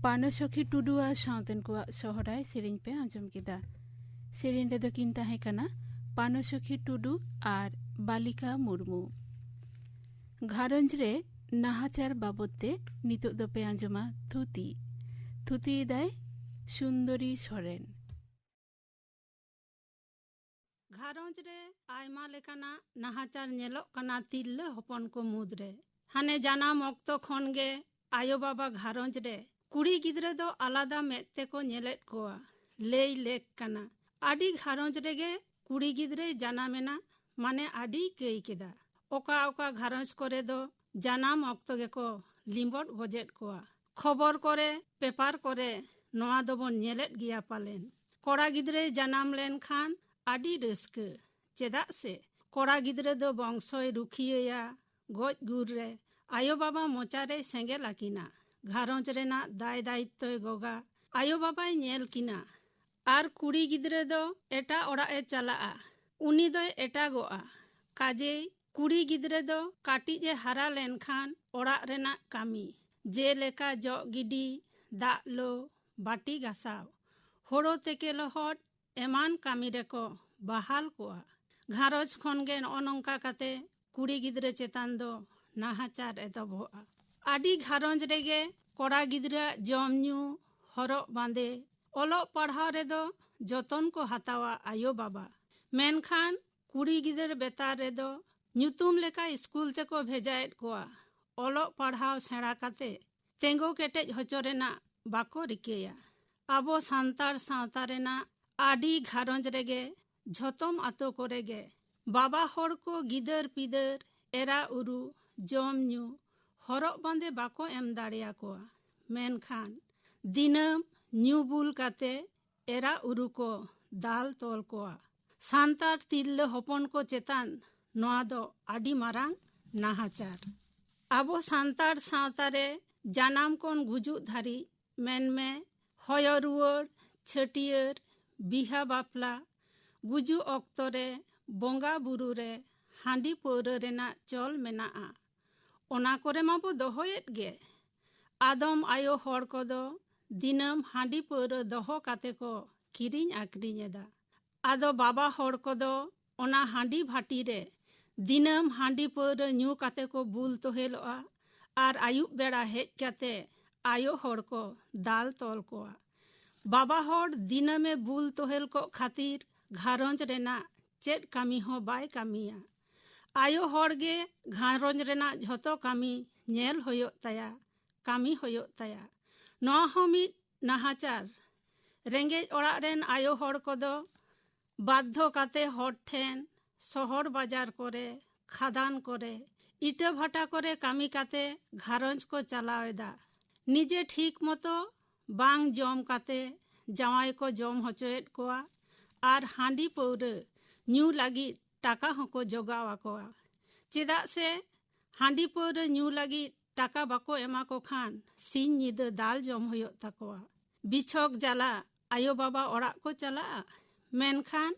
ᱯᱟᱱᱚᱥᱚᱠᱷᱤ ᱴᱩᱰᱩ ᱟᱨ ᱥᱟᱶᱛᱮᱱ ᱠᱚᱣᱟᱜ ᱥᱚᱦᱨᱟᱭ ᱥᱮᱨᱮᱧ ᱯᱮ ᱟᱸᱡᱚᱢ ᱠᱮᱫᱟ᱾ ᱥᱮᱨᱮᱧ ᱨᱮᱫᱚ ᱠᱤᱱ ᱛᱟᱦᱮᱸ ᱠᱟᱱᱟ ᱯᱟᱱᱚᱥᱚᱠᱷᱤ ᱴᱩᱰᱩ ᱟᱨ ᱵᱟᱞᱤᱠᱟ ᱢᱩᱨᱢᱩ᱾ ᱜᱷᱟᱨᱚᱸᱡᱽ ᱨᱮ ᱱᱟᱦᱟᱪᱟᱨ ᱵᱟᱵᱚᱫ ᱛᱮ ᱱᱤᱛᱚᱜ ᱫᱚᱯᱮ ᱟᱸᱡᱚᱢᱟ ᱛᱷᱩᱛᱤ᱾ ᱛᱷᱩᱛᱤᱭᱮᱫᱟᱭ ᱥᱩᱱᱫᱚᱨᱤ ᱥᱚᱨᱮᱱ᱾ ᱜᱷᱟᱨᱚᱸᱡᱽ ᱨᱮ ᱟᱭᱢᱟ ᱞᱮᱠᱟᱱᱟᱜ ᱱᱟᱦᱟᱪᱟᱨ ᱧᱮᱞᱚᱜ ᱠᱟᱱᱟ ᱛᱤᱨᱞᱟᱹ ᱦᱚᱯᱚᱱ ᱠᱚ ᱢᱩᱫᱽᱨᱮ᱾ ᱦᱟᱱᱮ ᱡᱟᱱᱟᱢ ᱚᱠᱛᱚ ᱠᱷᱚᱱ ᱜᱮ ᱟᱭᱳ ᱵᱟᱵᱟ ᱜᱷᱟᱨᱚᱸᱡᱽ ᱨᱮ ᱠᱩᱲᱤ ᱜᱤᱫᱽᱨᱟᱹ ᱫᱚ ᱟᱞᱟᱫᱟ ᱢᱮᱫ ᱛᱮᱠᱚ ᱧᱮᱞᱮᱫ ᱠᱚᱣᱟ᱾ ᱞᱟᱹᱭ ᱞᱮᱠ ᱠᱟᱱᱟ, ᱟᱹᱰᱤ ᱜᱷᱟᱨᱚᱸᱡᱽ ᱨᱮᱜᱮ ᱠᱩᱲᱤ ᱜᱤᱫᱽᱨᱟᱹᱭ ᱡᱟᱱᱟᱢᱮᱱᱟ, ᱢᱟᱱᱮ ᱟᱹᱰᱤᱭ ᱠᱟᱹᱭ ᱠᱮᱫᱟ᱾ ᱚᱠᱟ ᱚᱠᱟ ᱜᱷᱟᱨᱚᱸᱡᱽ ᱠᱚᱨᱮ ᱫᱚ ᱡᱟᱱᱟᱢ ᱚᱠᱛᱚ ᱜᱮᱠᱚ ᱞᱤᱸᱵᱚᱫ ᱜᱚᱡᱮᱫ ᱠᱚᱣᱟ᱾ ᱠᱷᱚᱵᱚᱨ ᱠᱚᱨᱮ, ᱯᱮᱯᱟᱨ ᱠᱚᱨᱮ ᱱᱚᱣᱟ ᱫᱚᱵᱚᱱ ᱧᱮᱞᱮᱫ ᱜᱮᱭᱟ ᱯᱟᱞᱮᱱ᱾ ᱠᱚᱲᱟ ᱜᱤᱫᱽᱨᱟᱹᱭ ᱡᱟᱱᱟᱢ ᱞᱮᱱᱠᱷᱟᱱ ᱟᱹᱰᱤ ᱨᱟᱹᱥᱠᱟᱹ, ᱪᱮᱫᱟᱜ ᱥᱮ ᱠᱚᱲᱟ ᱜᱤᱫᱽᱨᱟᱹ ᱫᱚ ᱵᱚᱝᱥᱚᱭ ᱨᱩᱠᱷᱤᱭᱟᱹᱭᱟ, ᱜᱚᱡ ᱜᱩᱨ ᱨᱮ ᱟᱭᱳ ᱵᱟᱵᱟ ᱢᱚᱪᱟ ᱨᱮᱭ ᱥᱮᱸᱜᱮᱞ ᱟᱹᱠᱤᱱᱟ, ᱜᱷᱟᱨᱚᱸᱡᱽ ᱨᱮᱱᱟᱜ ᱫᱟᱭ ᱫᱟᱭᱤᱛᱛᱚᱭ ᱜᱚᱜᱟ, ᱟᱭᱳ ᱵᱟᱵᱟᱭ ᱧᱮᱞ ᱠᱤᱱᱟ᱾ ᱟᱨ ᱠᱩᱲᱤ ᱜᱤᱫᱽᱨᱟᱹ ᱫᱚ ᱮᱴᱟᱜ ᱚᱲᱟᱜ ᱮ ᱪᱟᱞᱟᱜᱼᱟ, ᱩᱱᱤ ᱫᱚᱭ ᱮᱴᱟᱜᱚᱜᱼᱟ᱾ ᱠᱟᱡᱮᱭ ᱠᱩᱲᱤ ᱜᱤᱫᱽᱨᱟᱹ ᱫᱚ ᱠᱟᱹᱴᱤᱡ ᱮ ᱦᱟᱨᱟ ᱞᱮᱱᱠᱷᱟᱱ ᱚᱲᱟᱜ ᱨᱮᱱᱟᱜ ᱠᱟᱹᱢᱤ, ᱡᱮᱞᱮᱠᱟ ᱡᱚᱜ ᱜᱤᱰᱤ, ᱫᱟᱜ ᱞᱳ, ᱵᱟᱹᱴᱤ ᱜᱟᱥᱟᱣ, ᱦᱳᱲᱳ ᱛᱮᱠᱮ ᱞᱚᱦᱚᱫ, ᱮᱢᱟᱱ ᱠᱟᱹᱢᱤ ᱨᱮᱠᱚ ᱵᱟᱦᱟᱞ ᱠᱚᱣᱟ᱾ ᱜᱷᱟᱨᱚᱸᱡᱽ ᱠᱷᱚᱱ ᱜᱮ ᱱᱚᱜᱼᱚ ᱱᱚᱝᱠᱟ ᱠᱟᱛᱮ ᱠᱩᱲᱤ ᱜᱤᱫᱽᱨᱟᱹ ᱪᱮᱛᱟᱱ ᱫᱚ ᱱᱟᱦᱟᱪᱟᱨ ᱮᱛᱚᱦᱚᱵᱚᱜᱼᱟ᱾ ᱟᱹᱰᱤ ᱜᱷᱟᱨᱚᱸᱡᱽ ᱨᱮᱜᱮ ᱠᱚᱲᱟ ᱜᱤᱫᱽᱨᱟᱹᱣᱟᱜ ᱡᱚᱢ ᱧᱩ, ᱦᱚᱨᱚᱜ ᱵᱟᱸᱫᱮ, ᱚᱞᱚᱜ ᱯᱟᱲᱦᱟᱣ ᱨᱮᱫᱚ ᱡᱚᱛᱚᱱ ᱠᱚ ᱦᱟᱛᱟᱣᱟ ᱟᱭᱳ ᱵᱟᱵᱟ᱾ ᱢᱮᱱᱠᱷᱟᱱ ᱠᱩᱲᱤ ᱜᱤᱫᱟᱹᱨ ᱵᱮᱛᱟᱨ ᱨᱮᱫᱚ ᱧᱩᱛᱩᱢ ᱞᱮᱠᱟ ᱤᱥᱠᱩᱞ ᱛᱮᱠᱚ ᱵᱷᱮᱡᱟᱭᱮᱫ ᱠᱚᱣᱟ᱾ ᱚᱞᱚᱜ ᱯᱟᱲᱦᱟᱣ ᱥᱮᱬᱟ ᱠᱟᱛᱮ ᱛᱮᱸᱜᱚ ᱠᱮᱴᱮᱡ ᱦᱚᱪᱚ ᱨᱮᱱᱟᱜ ᱵᱟᱠᱚ ᱨᱤᱠᱟᱹᱭᱟ᱾ ᱟᱵᱚ ᱥᱟᱱᱛᱟᱲ ᱥᱟᱶᱛᱟ ᱨᱮᱱᱟᱜ ᱟᱹᱰᱤ ᱜᱷᱟᱨᱚᱸᱡᱽ ᱨᱮᱜᱮ, ᱡᱷᱚᱛᱚᱢ ᱟᱛᱳ ᱠᱚᱨᱮ ᱜᱮ ᱵᱟᱵᱟ ᱦᱚᱲ ᱠᱚ ᱜᱤᱫᱟᱹᱨ ᱯᱤᱫᱟᱹᱨ, ᱮᱨᱟ ᱩᱨᱩ, ᱡᱚᱢ ᱧᱩ, ᱦᱚᱨᱚᱜ ᱵᱟᱸᱫᱮ ᱵᱟᱠᱚ ᱮᱢ ᱫᱟᱲᱮᱭᱟᱠᱚᱣᱟ᱾ ᱢᱮᱱᱠᱷᱟᱱ ᱫᱤᱱᱟᱹᱢ ᱧᱩ ᱵᱩᱞ ᱠᱟᱛᱮ ᱮᱨᱟ ᱩᱨᱩ ᱠᱚ ᱫᱟᱞ ᱛᱚᱞ ᱠᱚᱣᱟ᱾ ᱥᱟᱱᱛᱟᱲ ᱛᱤᱨᱞᱟᱹ ᱦᱚᱯᱚᱱ ᱠᱚ ᱪᱮᱛᱟᱱ ᱱᱚᱣᱟ ᱫᱚ ᱟᱹᱰᱤ ᱢᱟᱨᱟᱝ ᱱᱟᱦᱟᱪᱟᱨ᱾ ᱟᱵᱚ ᱥᱟᱱᱛᱟᱲ ᱥᱟᱶᱛᱟ ᱨᱮ ᱡᱟᱱᱟᱢ ᱠᱷᱚᱱ ᱜᱩᱡᱩᱜ ᱫᱷᱟᱹᱨᱤᱡ, ᱢᱮᱱᱢᱮ ᱦᱚᱭᱚ ᱨᱩᱣᱟᱹᱲ, ᱪᱷᱟᱹᱴᱭᱟᱹᱨ, ᱵᱤᱦᱟ ᱵᱟᱯᱞᱟ, ᱜᱩᱡᱩᱜ ᱚᱠᱛᱚ ᱨᱮ, ᱵᱚᱸᱜᱟ ᱵᱩᱨᱩ ᱨᱮ ᱦᱟᱺᱰᱤ ᱯᱟᱹᱣᱨᱟᱹ ᱨᱮᱱᱟᱜ ᱪᱚᱞ ᱢᱮᱱᱟᱜᱼᱟ᱾ ᱚᱱᱟ ᱠᱚᱨᱮ ᱢᱟᱵᱚ ᱫᱚᱦᱚᱭᱮᱫ ᱜᱮ᱾ ᱟᱫᱚᱢ ᱟᱭᱳ ᱦᱚᱲ ᱠᱚᱫᱚ ᱫᱤᱱᱟᱹᱢ ᱦᱟᱺᱰᱤ ᱯᱟᱹᱣᱨᱟᱹ ᱫᱚᱦᱚ ᱠᱟᱛᱮ ᱠᱚ ᱠᱤᱨᱤᱧ ᱟᱹᱠᱷᱨᱤᱧ ᱮᱫᱟ᱾ ᱟᱫᱚ ᱵᱟᱵᱟ ᱦᱚᱲ ᱠᱚᱫᱚ ᱚᱱᱟ ᱦᱟᱺᱰᱤ ᱵᱷᱟᱹᱴᱤ ᱨᱮ ᱫᱤᱱᱟᱹᱢ ᱦᱟᱺᱰᱤ ᱯᱟᱹᱣᱨᱟᱹ ᱧᱩ ᱠᱟᱛᱮ ᱠᱚ ᱵᱩᱞ ᱛᱚᱦᱮᱞᱚᱜᱼᱟ ᱟᱨ ᱟᱹᱭᱩᱵ ᱵᱮᱲᱟ ᱦᱮᱡ ᱠᱟᱛᱮ ᱟᱭᱳ ᱦᱚᱲ ᱠᱚ ᱫᱟᱞ ᱛᱚᱞ ᱠᱚᱣᱟ᱾ ᱵᱟᱵᱟ ᱦᱚᱲ ᱫᱤᱱᱟᱹᱢᱮ ᱵᱩᱞ ᱛᱚᱦᱮᱞ ᱠᱚᱜ ᱠᱷᱟᱹᱛᱤᱨ ᱜᱷᱟᱨᱚᱸᱡᱽ ᱨᱮᱱᱟᱜ ᱪᱮᱫ ᱠᱟᱹᱢᱤ ᱦᱚᱸ ᱵᱟᱭ ᱠᱟᱹᱢᱤᱭᱟ᱾ ᱟᱭᱳ ᱦᱚᱲ ᱜᱮ ᱜᱷᱟᱨᱚᱸᱡᱽ ᱨᱮᱱᱟᱜ ᱡᱷᱚᱛᱚ ᱠᱟᱹᱢᱤ ᱧᱮᱞ ᱦᱩᱭᱩᱜ ᱛᱟᱭᱟ, ᱠᱟᱹᱢᱤ ᱦᱩᱭᱩᱜ ᱛᱟᱭᱟ᱾ ᱱᱚᱣᱟ ᱦᱚᱸ ᱢᱤᱫ ᱱᱟᱦᱟᱪᱟᱨ᱾ ᱨᱮᱸᱜᱮᱡ ᱚᱲᱟᱜ ᱨᱮᱱ ᱟᱭᱳ ᱦᱚᱲ ᱠᱚᱫᱚ ᱵᱟᱫᱽᱫᱷᱚ ᱠᱟᱛᱮ ᱦᱚᱲ ᱴᱷᱮᱱ ᱥᱚᱦᱚᱨ ᱵᱟᱡᱟᱨ ᱠᱚᱨᱮ, ᱠᱷᱟᱫᱟᱱ ᱠᱚᱨᱮ, ᱤᱴᱟᱹ ᱵᱷᱟᱴᱟ ᱠᱚᱨᱮ ᱠᱟᱹᱢᱤ ᱠᱟᱛᱮ ᱜᱷᱟᱨᱚᱸᱡᱽ ᱠᱚ ᱪᱟᱞᱟᱣ ᱮᱫᱟ᱾ ᱱᱤᱡᱮ ᱴᱷᱤᱠ ᱢᱚᱛᱚ ᱵᱟᱝ ᱡᱚᱢ ᱠᱟᱛᱮ ᱡᱟᱶᱟᱭ ᱠᱚ ᱡᱚᱢ ᱦᱚᱪᱚᱭᱮᱫ ᱠᱚᱣᱟ ᱟᱨ ᱦᱟᱺᱰᱤ ᱯᱟᱹᱣᱨᱟᱹ ᱧᱩ ᱞᱟᱹᱜᱤᱫ ᱴᱟᱠᱟ ᱦᱚᱸᱠᱚ ᱡᱚᱜᱟᱣ ᱟᱠᱚᱣᱟ᱾ ᱪᱮᱫᱟᱜ ᱥᱮ ᱦᱟᱺᱰᱤ ᱯᱟᱹᱣᱨᱟᱹ ᱧᱩ ᱞᱟᱹᱜᱤᱫ ᱴᱟᱠᱟ ᱵᱟᱠᱚ ᱮᱢᱟ ᱠᱚ ᱠᱷᱟᱱ ᱥᱤᱧ ᱧᱤᱫᱟᱹ ᱫᱟᱞ ᱡᱚᱢ ᱦᱩᱭᱩᱜ ᱛᱟᱠᱚᱣᱟ᱾ ᱵᱤᱪᱷᱚᱠ ᱡᱟᱞᱟ ᱟᱭᱳ ᱵᱟᱵᱟ ᱚᱲᱟᱜ ᱠᱚ ᱪᱟᱞᱟᱜᱼᱟ, ᱢᱮᱱᱠᱷᱟᱱ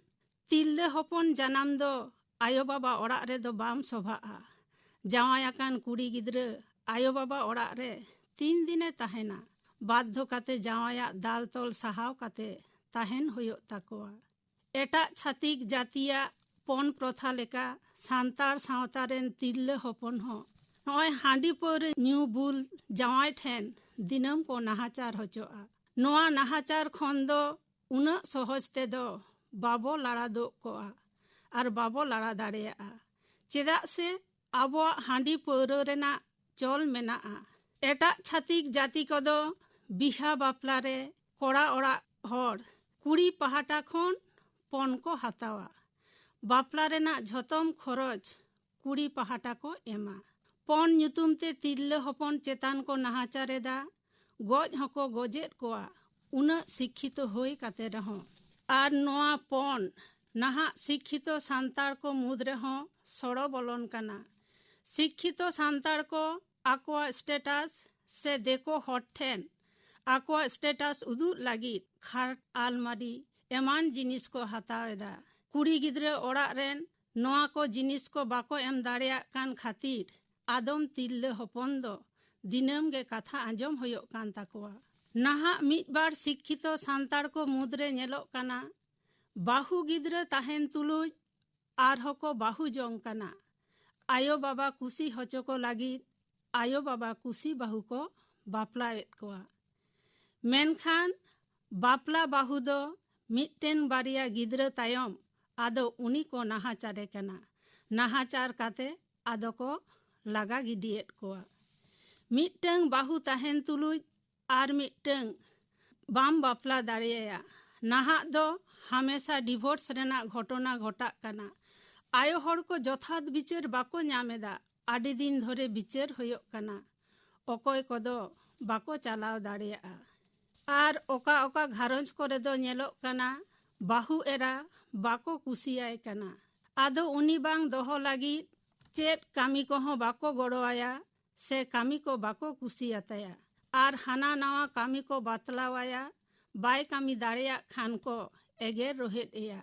ᱛᱤᱨᱞᱟᱹ ᱦᱚᱯᱚᱱ ᱡᱟᱱᱟᱢ ᱫᱚ ᱟᱭᱳ ᱵᱟᱵᱟ ᱚᱲᱟᱜ ᱨᱮᱫᱚ ᱵᱟᱢ ᱥᱚᱵᱷᱟᱜᱼᱟ᱾ ᱡᱟᱶᱟᱭ ᱟᱠᱟᱱ ᱠᱩᱲᱤ ᱜᱤᱫᱽᱨᱟᱹ ᱟᱭᱳ ᱵᱟᱵᱟ ᱚᱲᱟᱜ ᱨᱮ ᱛᱤᱱ ᱫᱤᱱᱮ ᱛᱟᱦᱮᱱᱟ? ᱵᱟᱫᱽᱫᱷᱚ ᱠᱟᱛᱮ ᱡᱟᱶᱟᱭᱟᱜ ᱫᱟᱞ ᱛᱚᱞ ᱥᱟᱦᱟᱣ ᱠᱟᱛᱮ ᱛᱟᱦᱮᱱ ᱦᱩᱭᱩᱜ ᱛᱟᱠᱚᱣᱟ᱾ ᱮᱴᱟᱜ ᱪᱷᱟᱹᱛᱤᱠ ᱡᱟᱹᱛᱤᱭᱟᱜ ᱯᱚᱱ ᱯᱨᱚᱛᱷᱟ ᱞᱮᱠᱟ ᱥᱟᱱᱛᱟᱲ ᱥᱟᱶᱛᱟ ᱨᱮᱱ ᱛᱤᱨᱞᱟᱹ ᱦᱚᱯᱚᱱ ᱦᱚᱸ ᱱᱚᱜᱼᱚᱭ ᱦᱟᱺᱰᱤ ᱯᱟᱹᱣᱨᱟᱹ ᱧᱩ ᱵᱩᱞ ᱡᱟᱶᱟᱭ ᱴᱷᱮᱱ ᱫᱤᱱᱟᱹᱢ ᱠᱚ ᱱᱟᱦᱟᱪᱟᱨ ᱦᱚᱪᱚᱜᱼᱟ᱾ ᱱᱚᱣᱟ ᱱᱟᱦᱟᱪᱟᱨ ᱠᱷᱚᱱ ᱫᱚ ᱩᱱᱟᱹᱜ ᱥᱚᱦᱚᱡ ᱛᱮᱫᱚ ᱵᱟᱵᱚ ᱞᱟᱲᱟ ᱫᱚᱜ ᱠᱚᱜᱼᱟ ᱟᱨ ᱵᱟᱵᱚ ᱞᱟᱲᱟ ᱫᱟᱲᱮᱭᱟᱜᱼᱟ᱾ ᱪᱮᱫᱟᱜ ᱥᱮ ᱟᱵᱚᱣᱟᱜ ᱦᱟᱺᱰᱤ ᱯᱟᱹᱣᱨᱟᱹ ᱨᱮᱱᱟᱜ ᱪᱚᱞ ᱢᱮᱱᱟᱜᱼᱟ᱾ ᱮᱴᱟᱜ ᱪᱷᱟᱹᱛᱤᱠ ᱡᱟᱹᱛᱤ ᱠᱚᱫᱚ ᱵᱤᱦᱟ ᱵᱟᱯᱞᱟ ᱨᱮ ᱠᱚᱲᱟ ᱚᱲᱟᱜ ᱦᱚᱲ ᱠᱩᱲᱤ ᱯᱟᱦᱴᱟ ᱠᱷᱚᱱ ᱯᱚᱱ ᱠᱚ ᱦᱟᱛᱟᱣᱟ᱾ ᱵᱟᱯᱞᱟ ᱨᱮᱱᱟᱜ ᱡᱷᱚᱛᱚᱢ ᱠᱷᱚᱨᱚᱪ ᱠᱩᱲᱤ ᱯᱟᱦᱴᱟ ᱠᱚ ᱮᱢᱟ᱾ ᱯᱚᱱ ᱧᱩᱛᱩᱢ ᱛᱮ ᱛᱤᱨᱞᱟᱹ ᱦᱚᱯᱚᱱ ᱪᱮᱛᱟᱱ ᱠᱚ ᱱᱟᱦᱟᱪᱟᱨ ᱮᱫᱟ, ᱜᱚᱡ ᱦᱚᱸᱠᱚ ᱜᱚᱡᱮᱫ ᱠᱚᱣᱟ, ᱩᱱᱟᱹᱜ ᱥᱤᱠᱠᱷᱤᱛᱚ ᱦᱩᱭ ᱠᱟᱛᱮ ᱨᱮᱦᱚᱸ᱾ ᱟᱨ ᱱᱚᱣᱟ ᱯᱚᱱ ᱱᱟᱦᱟᱜ ᱥᱤᱠᱠᱷᱤᱛᱚ ᱥᱟᱱᱛᱟᱲ ᱠᱚ ᱢᱩᱫᱽ ᱨᱮᱦᱚᱸ ᱥᱚᱲᱚ ᱵᱚᱞᱚᱱ ᱠᱟᱱᱟ᱾ ᱥᱤᱠᱠᱷᱤᱛᱚ ᱥᱟᱱᱛᱟᱲ ᱠᱚ ᱟᱠᱚᱣᱟᱜ ᱥᱴᱮᱴᱟᱥ ᱥᱮ ᱫᱮᱠᱚ ᱦᱚᱲ ᱴᱷᱮᱱ ᱟᱠᱚᱣᱟᱜ ᱥᱴᱮᱴᱟᱥ ᱩᱫᱩᱜ ᱞᱟᱹᱜᱤᱫ ᱠᱷᱟᱴ, ᱟᱞᱢᱟᱨᱤ ᱮᱢᱟᱱ ᱡᱤᱱᱤᱥ ᱠᱚ ᱦᱟᱛᱟᱣ ᱮᱫᱟ᱾ ᱠᱩᱲᱤ ᱜᱤᱫᱽᱨᱟᱹ ᱚᱲᱟᱜ ᱨᱮᱱ ᱱᱚᱣᱟ ᱠᱚ ᱡᱤᱱᱤᱥ ᱠᱚ ᱵᱟᱠᱚ ᱮᱢ ᱫᱟᱲᱮᱭᱟᱜ ᱠᱟᱱ ᱠᱷᱟᱹᱛᱤᱨ ᱟᱫᱚᱢ ᱛᱤᱨᱞᱟᱹ ᱦᱚᱯᱚᱱ ᱫᱚ ᱫᱤᱱᱟᱹᱢ ᱜᱮ ᱠᱟᱛᱷᱟ ᱟᱸᱡᱚᱢ ᱦᱩᱭᱩᱜ ᱠᱟᱱ ᱛᱟᱠᱚᱣᱟ᱾ ᱱᱟᱦᱟᱜ ᱢᱤᱫ ᱵᱟᱨ ᱥᱤᱠᱠᱷᱤᱛᱚ ᱥᱟᱱᱛᱟᱲ ᱠᱚ ᱢᱩᱫᱽᱨᱮ ᱧᱮᱞᱚᱜ ᱠᱟᱱᱟ, ᱵᱟᱹᱦᱩ ᱜᱤᱫᱽᱨᱟᱹ ᱛᱟᱦᱮᱱ ᱛᱩᱞᱩᱡ ᱟᱨᱦᱚᱸ ᱠᱚ ᱵᱟᱹᱦᱩ ᱡᱚᱝ ᱠᱟᱱᱟ᱾ ᱟᱭᱳ ᱵᱟᱵᱟ ᱠᱩᱥᱤ ᱦᱚᱪᱚ ᱠᱚ ᱞᱟᱹᱜᱤᱫ ᱟᱭᱳ ᱵᱟᱵᱟ ᱠᱩᱥᱤ ᱵᱟᱹᱦᱩ ᱠᱚ ᱵᱟᱯᱞᱟᱭᱮᱫ ᱠᱚᱣᱟ᱾ ᱢᱮᱱᱠᱷᱟᱱ ᱵᱟᱯᱞᱟ ᱵᱟᱹᱦᱩ ᱫᱚ ᱢᱤᱫᱴᱮᱱ ᱵᱟᱨᱭᱟ ᱜᱤᱫᱽᱨᱟᱹ ᱛᱟᱭᱚᱢ ᱟᱫᱚ ᱩᱱᱤ ᱠᱚ ᱱᱟᱦᱟᱪᱟᱨᱮ ᱠᱟᱱᱟ᱾ ᱱᱟᱦᱟᱪᱟᱨ ᱠᱟᱛᱮ ᱟᱫᱚ ᱠᱚ ᱞᱟᱜᱟ ᱜᱤᱰᱤᱭᱮᱫ ᱠᱚᱣᱟ᱾ ᱢᱤᱫᱴᱟᱹᱝ ᱵᱟᱹᱦᱩ ᱛᱟᱦᱮᱱ ᱛᱩᱞᱩᱡ ᱟᱨ ᱢᱤᱫᱴᱟᱹᱝ ᱵᱟᱢ ᱵᱟᱯᱞᱟ ᱫᱟᱲᱮᱭᱟᱭᱟ᱾ ᱱᱟᱦᱟᱜ ᱫᱚ ᱦᱟᱢᱮᱥᱟ ᱰᱤᱵᱷᱳᱨᱥ ᱨᱮᱱᱟᱜ ᱜᱷᱚᱴᱚᱱᱟ ᱜᱷᱚᱴᱟᱜ ᱠᱟᱱᱟ᱾ ᱟᱭᱳ ᱦᱚᱲ ᱠᱚ ᱡᱚᱛᱷᱟᱛ ᱵᱤᱪᱟᱹᱨ ᱵᱟᱠᱚ ᱧᱟᱢ ᱮᱫᱟ᱾ ᱟᱹᱰᱤ ᱫᱤᱱ ᱫᱷᱚᱨᱮ ᱵᱤᱪᱟᱹᱨ ᱦᱩᱭᱩᱜ ᱠᱟᱱᱟ, ᱚᱠᱚᱭ ᱠᱚᱫᱚ ᱵᱟᱠᱚ ᱪᱟᱞᱟᱣ ᱫᱟᱲᱮᱭᱟᱜᱼᱟ᱾ ᱟᱨ ᱚᱠᱟ ᱚᱠᱟ ᱜᱷᱟᱨᱚᱸᱡᱽ ᱠᱚᱨᱮ ᱫᱚ ᱧᱮᱞᱚᱜ ᱠᱟᱱᱟ, ᱵᱟᱹᱦᱩ ᱮᱨᱟ ᱵᱟᱠᱚ ᱠᱩᱥᱤᱭᱟᱭ ᱠᱟᱱᱟ᱾ ᱟᱫᱚ ᱩᱱᱤ ᱵᱟᱝ ᱫᱚᱦᱚ ᱞᱟᱹᱜᱤᱫ ᱪᱮᱫ ᱠᱟᱹᱢᱤ ᱠᱚᱦᱚᱸ ᱵᱟᱠᱚ ᱜᱚᱲᱚᱣᱟᱭᱟ ᱥᱮ ᱠᱟᱹᱢᱤ ᱠᱚ ᱵᱟᱠᱚ ᱠᱩᱥᱤᱭᱟᱛᱟᱭᱟ᱾ ᱟᱨ ᱦᱟᱱᱟ ᱱᱟᱣᱟ ᱠᱟᱹᱢᱤ ᱠᱚ ᱵᱟᱛᱞᱟᱣᱟᱭᱟ, ᱵᱟᱭ ᱠᱟᱹᱢᱤ ᱫᱟᱲᱮᱭᱟᱜ ᱠᱷᱟᱱ ᱠᱚ ᱮᱜᱮᱨ ᱨᱚᱦᱮᱫ ᱮᱭᱟ᱾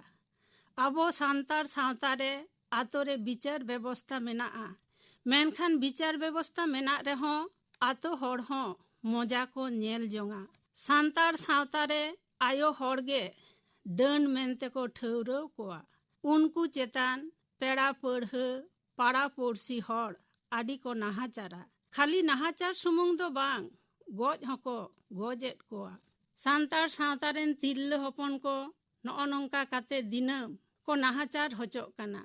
ᱟᱵᱚ ᱥᱟᱱᱛᱟᱲ ᱥᱟᱶᱛᱟ ᱨᱮ ᱟᱛᱳ ᱨᱮ ᱵᱤᱪᱟᱹᱨ ᱵᱮᱵᱚᱥᱛᱟ ᱢᱮᱱᱟᱜᱼᱟ, ᱢᱮᱱᱠᱷᱟᱱ ᱵᱤᱪᱟᱹᱨ ᱵᱮᱵᱚᱥᱛᱟ ᱢᱮᱱᱟᱜ ᱨᱮᱦᱚᱸ ᱟᱛᱳ ᱦᱚᱲ ᱦᱚᱸ ᱢᱚᱡᱟ ᱠᱚ ᱧᱮᱞ ᱡᱚᱝᱟ᱾ ᱥᱟᱱᱛᱟᱲ ᱥᱟᱶᱛᱟ ᱨᱮ ᱟᱭᱳ ᱦᱚᱲ ᱜᱮ ᱰᱟᱹᱱ ᱢᱮᱱᱛᱮ ᱠᱚ ᱴᱷᱟᱹᱣᱨᱟᱹᱣ ᱠᱚᱣᱟ᱾ ᱩᱱᱠᱩ ᱪᱮᱛᱟᱱ ᱯᱮᱲᱟ ᱯᱟᱹᱲᱦᱟᱹ, ᱯᱟᱲᱟ ᱯᱩᱲᱥᱤ ᱦᱚᱲ ᱟᱹᱰᱤ ᱠᱚ ᱱᱟᱦᱟᱪᱟᱨᱟ᱾ ᱠᱷᱟᱹᱞᱤ ᱱᱟᱦᱟᱪᱟᱨ ᱥᱩᱢᱩᱝ ᱫᱚ ᱵᱟᱝ, ᱜᱚᱡ ᱦᱚᱸᱠᱚ ᱜᱚᱡᱮᱫ ᱠᱚᱣᱟ᱾ ᱥᱟᱱᱛᱟᱲ ᱥᱟᱶᱛᱟ ᱨᱮᱱ ᱛᱤᱨᱞᱟᱹ ᱦᱚᱯᱚᱱ ᱠᱚ ᱱᱚᱜᱼᱚ ᱱᱚᱝᱠᱟ ᱠᱟᱛᱮ ᱫᱤᱱᱟᱹᱢ ᱠᱚ ᱱᱟᱦᱟᱪᱟᱨ ᱦᱚᱪᱚᱜ ᱠᱟᱱᱟ᱾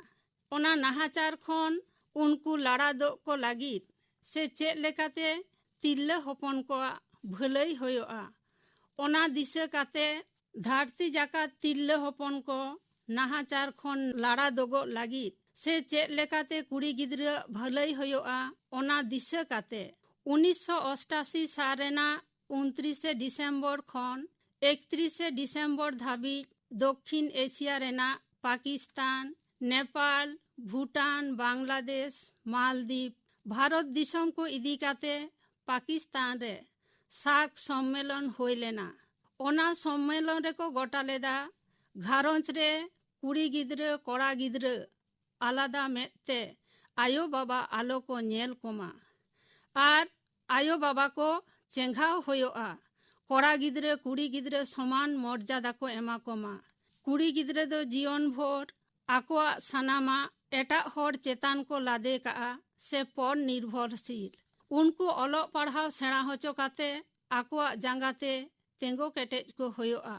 ᱚᱱᱟ ᱱᱟᱦᱟᱪᱟᱨ ᱠᱷᱚᱱ ᱩᱱᱠᱩ ᱞᱟᱲᱟ ᱫᱚᱜ ᱠᱚ ᱞᱟᱹᱜᱤᱫ ᱥᱮ ᱪᱮᱫ ᱞᱮᱠᱟᱛᱮ ᱛᱤᱨᱞᱟᱹ ᱦᱚᱯᱚᱱ ᱠᱚᱣᱟᱜ ᱵᱷᱟᱹᱞᱟᱹᱭ ᱦᱩᱭᱩᱜᱼᱟ, ᱚᱱᱟ ᱫᱤᱥᱟᱹ ᱠᱟᱛᱮ ᱫᱷᱟᱹᱨᱛᱤ ᱡᱟᱠᱟᱛ ᱛᱤᱨᱞᱟᱹ ᱦᱚᱯᱚᱱ ᱠᱚ ᱱᱟᱦᱟᱪᱟᱨ ᱠᱷᱚᱱ ᱞᱟᱲᱟ ᱫᱚᱜᱚᱜ ᱞᱟᱹᱜᱤᱫ ᱥᱮ ᱪᱮᱫ ᱞᱮᱠᱟᱛᱮ ᱠᱩᱲᱤ ᱜᱤᱫᱽᱨᱟᱹᱣᱟᱜ ᱵᱷᱟᱹᱞᱟᱹᱭ ᱦᱩᱭᱩᱜᱼᱟ, ᱚᱱᱟ ᱫᱤᱥᱟᱹ ᱠᱟᱛᱮ ᱩᱱᱤᱥᱥᱚ ᱚᱥᱴᱟᱥᱤ ᱥᱟᱞ ᱨᱮᱱᱟᱜ ᱩᱱᱛᱨᱤᱥᱮ ᱰᱤᱥᱮᱢᱵᱚᱨ ᱠᱷᱚᱱ ᱮᱠᱛᱨᱤᱥᱮ ᱰᱤᱥᱮᱢᱵᱚᱨ ᱫᱷᱟᱹᱵᱤᱡ ᱫᱚᱠᱠᱷᱤᱱ ᱮᱥᱤᱭᱟ ᱨᱮᱱᱟᱜ ᱯᱟᱠᱤᱥᱛᱟᱱ, ᱱᱮᱯᱟᱞ, ᱵᱷᱩᱴᱟᱱ, ᱵᱟᱝᱞᱟᱫᱮᱥ, ᱢᱟᱞᱫᱤᱯ, ᱵᱷᱟᱨᱚᱛ ᱫᱤᱥᱚᱢ ᱠᱚ ᱤᱫᱤ ᱠᱟᱛᱮ ᱯᱟᱠᱤᱥᱛᱟᱱ ᱨᱮ ᱥᱟᱨᱠ ᱥᱚᱢᱢᱮᱞᱚᱱ ᱦᱩᱭ ᱞᱮᱱᱟ᱾ ᱚᱱᱟ ᱥᱚᱢᱢᱮᱞᱚᱱ ᱨᱮᱠᱚ ᱜᱚᱴᱟ ᱞᱮᱫᱟ, ᱜᱷᱟᱨᱚᱸᱡᱽ ᱨᱮ ᱠᱩᱲᱤ ᱜᱤᱫᱽᱨᱟᱹ ᱠᱚᱲᱟ ᱜᱤᱫᱽᱨᱟᱹ ᱟᱞᱟᱫᱟ ᱢᱮᱫ ᱛᱮ ᱟᱭᱳ ᱵᱟᱵᱟ ᱟᱞᱚ ᱠᱚ ᱧᱮᱞ ᱠᱚᱢᱟ᱾ ᱟᱨ ᱟᱭᱳ ᱵᱟᱵᱟ ᱠᱚ ᱪᱮᱸᱜᱷᱟᱣ ᱦᱩᱭᱩᱜᱼᱟ᱾ ᱠᱚᱲᱟ ᱜᱤᱫᱽᱨᱟᱹ ᱠᱩᱲᱤ ᱜᱤᱫᱽᱨᱟᱹ ᱥᱚᱢᱟᱱ ᱢᱚᱨᱡᱟᱫᱟ ᱠᱚ ᱮᱢᱟ ᱠᱚᱢᱟ᱾ ᱠᱩᱲᱤ ᱜᱤᱫᱽᱨᱟᱹ ᱫᱚ ᱡᱤᱭᱚᱱ ᱵᱷᱳᱨ ᱟᱠᱚᱣᱟᱜ ᱥᱟᱱᱟᱢᱟᱜ ᱮᱴᱟᱜ ᱦᱚᱲ ᱪᱮᱛᱟᱱ ᱠᱚ ᱞᱟᱫᱮ ᱠᱟᱜᱼᱟ ᱥᱮ ᱯᱚᱨ ᱱᱤᱨᱵᱷᱚᱨᱥᱤᱞ᱾ ᱩᱱᱠᱩ ᱚᱞᱚᱜ ᱯᱟᱲᱦᱟᱣ ᱥᱮᱬᱟ ᱦᱚᱪᱚ ᱠᱟᱛᱮ ᱟᱠᱚᱣᱟᱜ ᱡᱟᱸᱜᱟ ᱛᱮ ᱛᱮᱸᱜᱚ ᱠᱮᱴᱮᱡ ᱠᱚ ᱦᱩᱭᱩᱜᱼᱟ᱾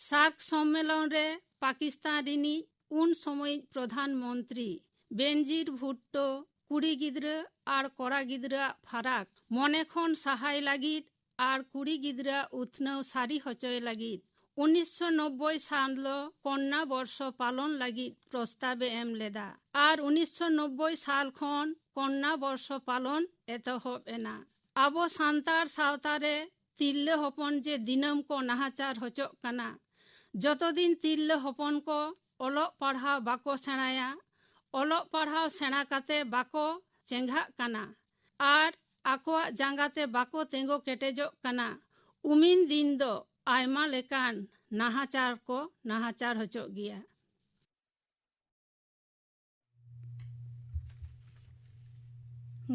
ᱥᱟᱨᱠ ᱥᱚᱢᱢᱮᱞᱚᱱ ᱨᱮ ᱯᱟᱠᱤᱥᱛᱟᱱ ᱨᱤᱱᱤᱡ ᱩᱱ ᱥᱚᱢᱚᱭᱤᱡ ᱯᱨᱚᱫᱷᱟᱱ ᱢᱚᱱᱛᱨᱤ ᱵᱮᱱᱡᱤᱨ ᱵᱷᱩᱴᱴᱳ ᱠᱩᱲᱤ ᱜᱤᱫᱽᱨᱟᱹ ᱟᱨ ᱠᱚᱲᱟ ᱜᱤᱫᱽᱨᱟᱹᱣᱟᱜ ᱯᱷᱟᱨᱟᱠ ᱢᱚᱱᱮ ᱠᱷᱚᱱ ᱥᱟᱦᱟᱭ ᱞᱟᱹᱜᱤᱫ ᱟᱨ ᱠᱩᱲᱤ ᱜᱤᱫᱽᱨᱟᱹᱣᱟᱜ ᱩᱛᱷᱱᱟᱹᱣ ᱥᱟᱹᱨᱤ ᱦᱚᱪᱚᱭ ᱞᱟᱹᱜᱤᱫ ᱩᱱᱤᱥᱥᱚ ᱱᱚᱵᱵᱳᱭ ᱥᱟᱞ ᱫᱚ ᱠᱚᱱᱱᱟ ᱵᱚᱨᱥᱚ ᱯᱟᱞᱚᱱ ᱞᱟᱹᱜᱤᱫ ᱯᱨᱚᱥᱛᱟᱵ ᱮ ᱮᱢ ᱞᱮᱫᱟ᱾ ᱟᱨ ᱩᱱᱤᱥᱥᱚ ᱱᱚᱵᱵᱳᱭ ᱥᱟᱞ ᱠᱷᱚᱱ ᱠᱚᱱᱱᱟ ᱵᱚᱨᱥᱚ ᱯᱟᱞᱚᱱ ᱮᱛᱚᱦᱚᱵ ᱮᱱᱟ᱾ ᱟᱵᱚ ᱥᱟᱱᱛᱟᱲ ᱥᱟᱶᱛᱟ ᱨᱮ ᱛᱤᱨᱞᱟᱹ ᱦᱚᱯᱚᱱ ᱡᱮ ᱫᱤᱱᱟᱹᱢ ᱠᱚ ᱱᱟᱦᱟᱪᱟᱨ ᱦᱚᱪᱚᱜ ᱠᱟᱱᱟ, ᱡᱚᱛᱚ ᱫᱤᱱ ᱛᱤᱨᱞᱟᱹ ᱦᱚᱯᱚᱱ ᱠᱚ ᱚᱞᱚᱜ ᱯᱟᱲᱦᱟᱣ ᱵᱟᱠᱚ ᱥᱮᱬᱟᱭᱟ, ᱚᱞᱚᱜ ᱯᱟᱲᱦᱟᱣ ᱥᱮᱬᱟ ᱠᱟᱛᱮ ᱵᱟᱠᱚ ᱪᱮᱸᱜᱷᱟᱜ ᱠᱟᱱᱟ ᱟᱨ ᱟᱠᱚᱣᱟᱜ ᱡᱟᱸᱜᱟ ᱛᱮ ᱵᱟᱠᱚ ᱛᱮᱸᱜᱚ ᱠᱮᱴᱮᱡᱚᱜ ᱠᱟᱱᱟ, ᱩᱢᱤᱱ ᱫᱤᱱ ᱫᱚ ᱟᱭᱢᱟ ᱞᱮᱠᱟᱱ ᱱᱟᱦᱟᱪᱟᱨ ᱠᱚ ᱱᱟᱦᱟᱪᱟᱨ ᱦᱚᱪᱚᱜ ᱜᱮᱭᱟ᱾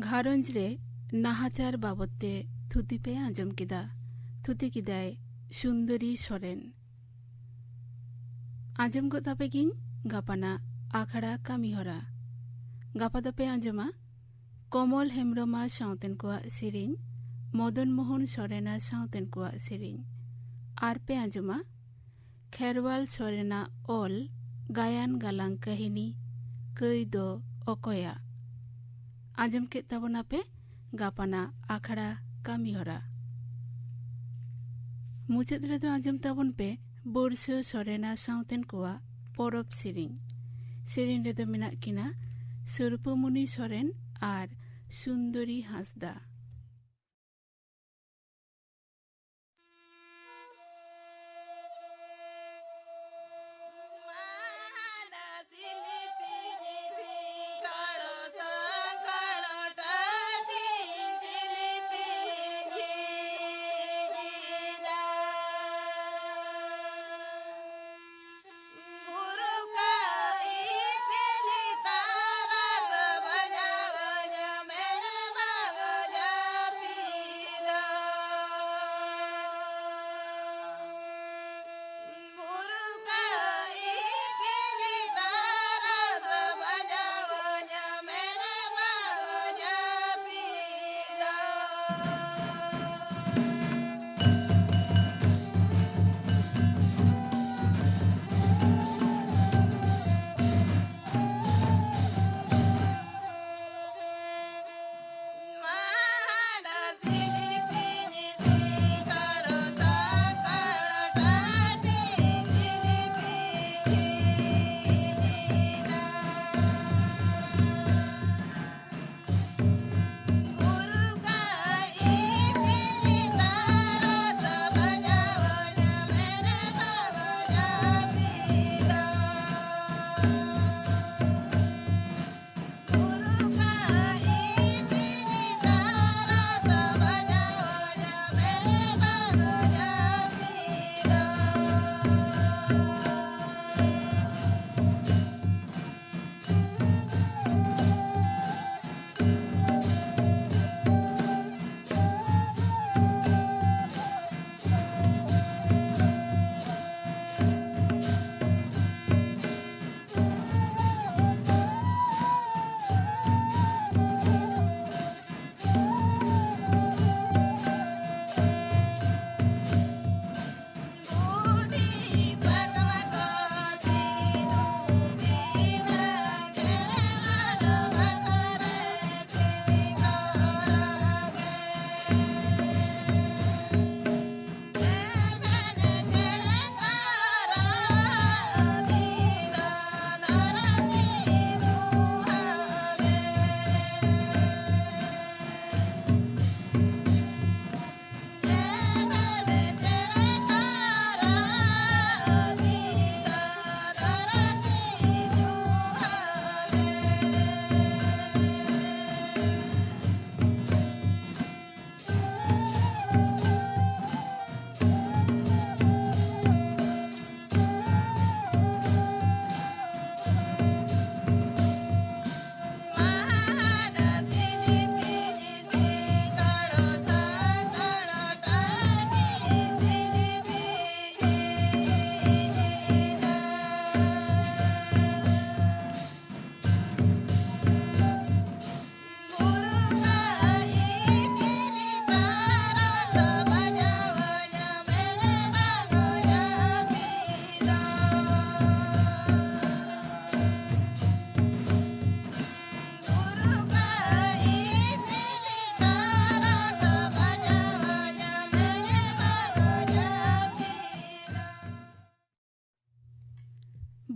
ᱜᱷᱟᱨᱚᱸᱡᱽ ᱨᱮ ᱱᱟᱦᱟᱪᱟᱨ ᱵᱟᱵᱚᱫ ᱛᱮ ᱛᱷᱩᱛᱤ ᱯᱮ ᱟᱸᱡᱚᱢ ᱠᱮᱫᱟ᱾ ᱛᱷᱩᱛᱤ ᱠᱮᱫᱟᱭ ᱥᱩᱱᱫᱚᱨᱤ ᱥᱚᱨᱮᱱ᱾ ᱟᱸᱡᱚᱢ ᱜᱚᱫ ᱛᱟᱯᱮ ᱜᱤᱧ ᱜᱟᱯᱟᱱᱟᱜ ᱟᱠᱷᱲᱟ ᱠᱟᱹᱢᱤᱦᱚᱨᱟ᱾ ᱜᱟᱯᱟ ᱫᱚᱯᱮ ᱟᱸᱡᱚᱢᱟ ᱠᱚᱢᱚᱞ ᱦᱮᱢᱵᱽᱨᱚᱢ ᱟᱨ ᱥᱟᱶᱛᱮᱱ ᱠᱚᱣᱟᱜ ᱥᱮᱨᱮᱧ, ᱢᱚᱫᱚᱱ ᱢᱳᱦᱚᱱ ᱥᱚᱨᱮᱱ ᱟᱨ ᱥᱟᱶᱛᱮᱱ ᱠᱚᱣᱟᱜ ᱥᱮᱨᱮᱧ᱾ ᱟᱨ ᱯᱮ ᱟᱸᱡᱚᱢᱟ ᱠᱷᱮᱨᱣᱟᱞ ᱥᱚᱨᱮᱱᱟᱜ ᱚᱞ ᱜᱟᱭᱟᱱ ᱜᱟᱞᱟᱝ ᱠᱟᱹᱦᱱᱤ ᱠᱟᱹᱭ ᱫᱚ ᱚᱠᱚᱭᱟᱜ? ᱟᱸᱡᱚᱢ ᱠᱮᱫ ᱛᱟᱵᱚᱱᱟᱯᱮ ᱜᱟᱯᱟᱱᱟᱜ ᱟᱠᱷᱲᱟ ᱠᱟᱹᱢᱤᱦᱚᱨᱟ᱾ ᱢᱩᱪᱟᱹᱫ ᱨᱮᱫᱚ ᱟᱸᱡᱚᱢ ᱛᱟᱵᱚᱱ ᱯᱮ ᱵᱚᱨᱥᱟᱹ ᱥᱚᱨᱮᱱ ᱟᱨ ᱥᱟᱶᱛᱮᱱ ᱠᱚᱣᱟᱜ ᱯᱚᱨᱚᱵᱽ ᱥᱮᱨᱮᱧ᱾ ᱥᱮᱨᱮᱧ ᱨᱮᱫᱚ ᱢᱮᱱᱟᱜ ᱠᱤᱱᱟ ᱥᱩᱨᱯᱟᱹᱢᱩᱱᱤ ᱥᱚᱨᱮᱱ ᱟᱨ ᱥᱩᱱᱫᱚᱨᱤ ᱦᱟᱸᱥᱫᱟ᱾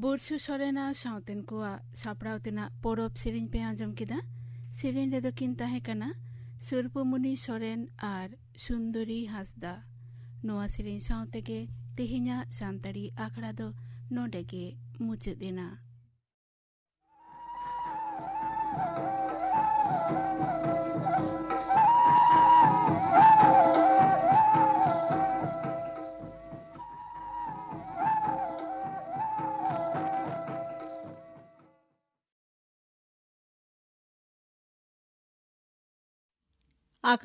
ᱵᱩᱨᱥᱩ ᱥᱚᱨᱮᱱ ᱟᱨ ᱥᱟᱶᱛᱮᱱ ᱠᱚᱣᱟᱜ ᱥᱟᱯᱲᱟᱣ ᱛᱮᱱᱟᱜ ᱯᱚᱨᱚᱵᱽ ᱥᱮᱨᱮᱧ ᱯᱮ ᱟᱸᱡᱚᱢ ᱠᱮᱫᱟ᱾ ᱥᱮᱨᱮᱧ ᱨᱮᱫᱚ ᱠᱤᱱ ᱛᱟᱦᱮᱸ ᱠᱟᱱᱟ ᱥᱩᱨᱯᱩᱢᱩᱱᱤ ᱥᱚᱨᱮᱱ ᱟᱨ ᱥᱩᱱᱫᱚᱨᱤ ᱦᱟᱸᱥᱫᱟ᱾ ᱱᱚᱣᱟ ᱥᱮᱨᱮᱧ ᱥᱟᱶ ᱛᱮᱜᱮ ᱛᱮᱦᱮᱧᱟᱜ ᱥᱟᱱᱛᱟᱲᱤ ᱟᱠᱷᱲᱟ ᱫᱚ ᱱᱚᱰᱮ ᱜᱮ ᱢᱩᱪᱟᱹᱫ ᱮᱱᱟ᱾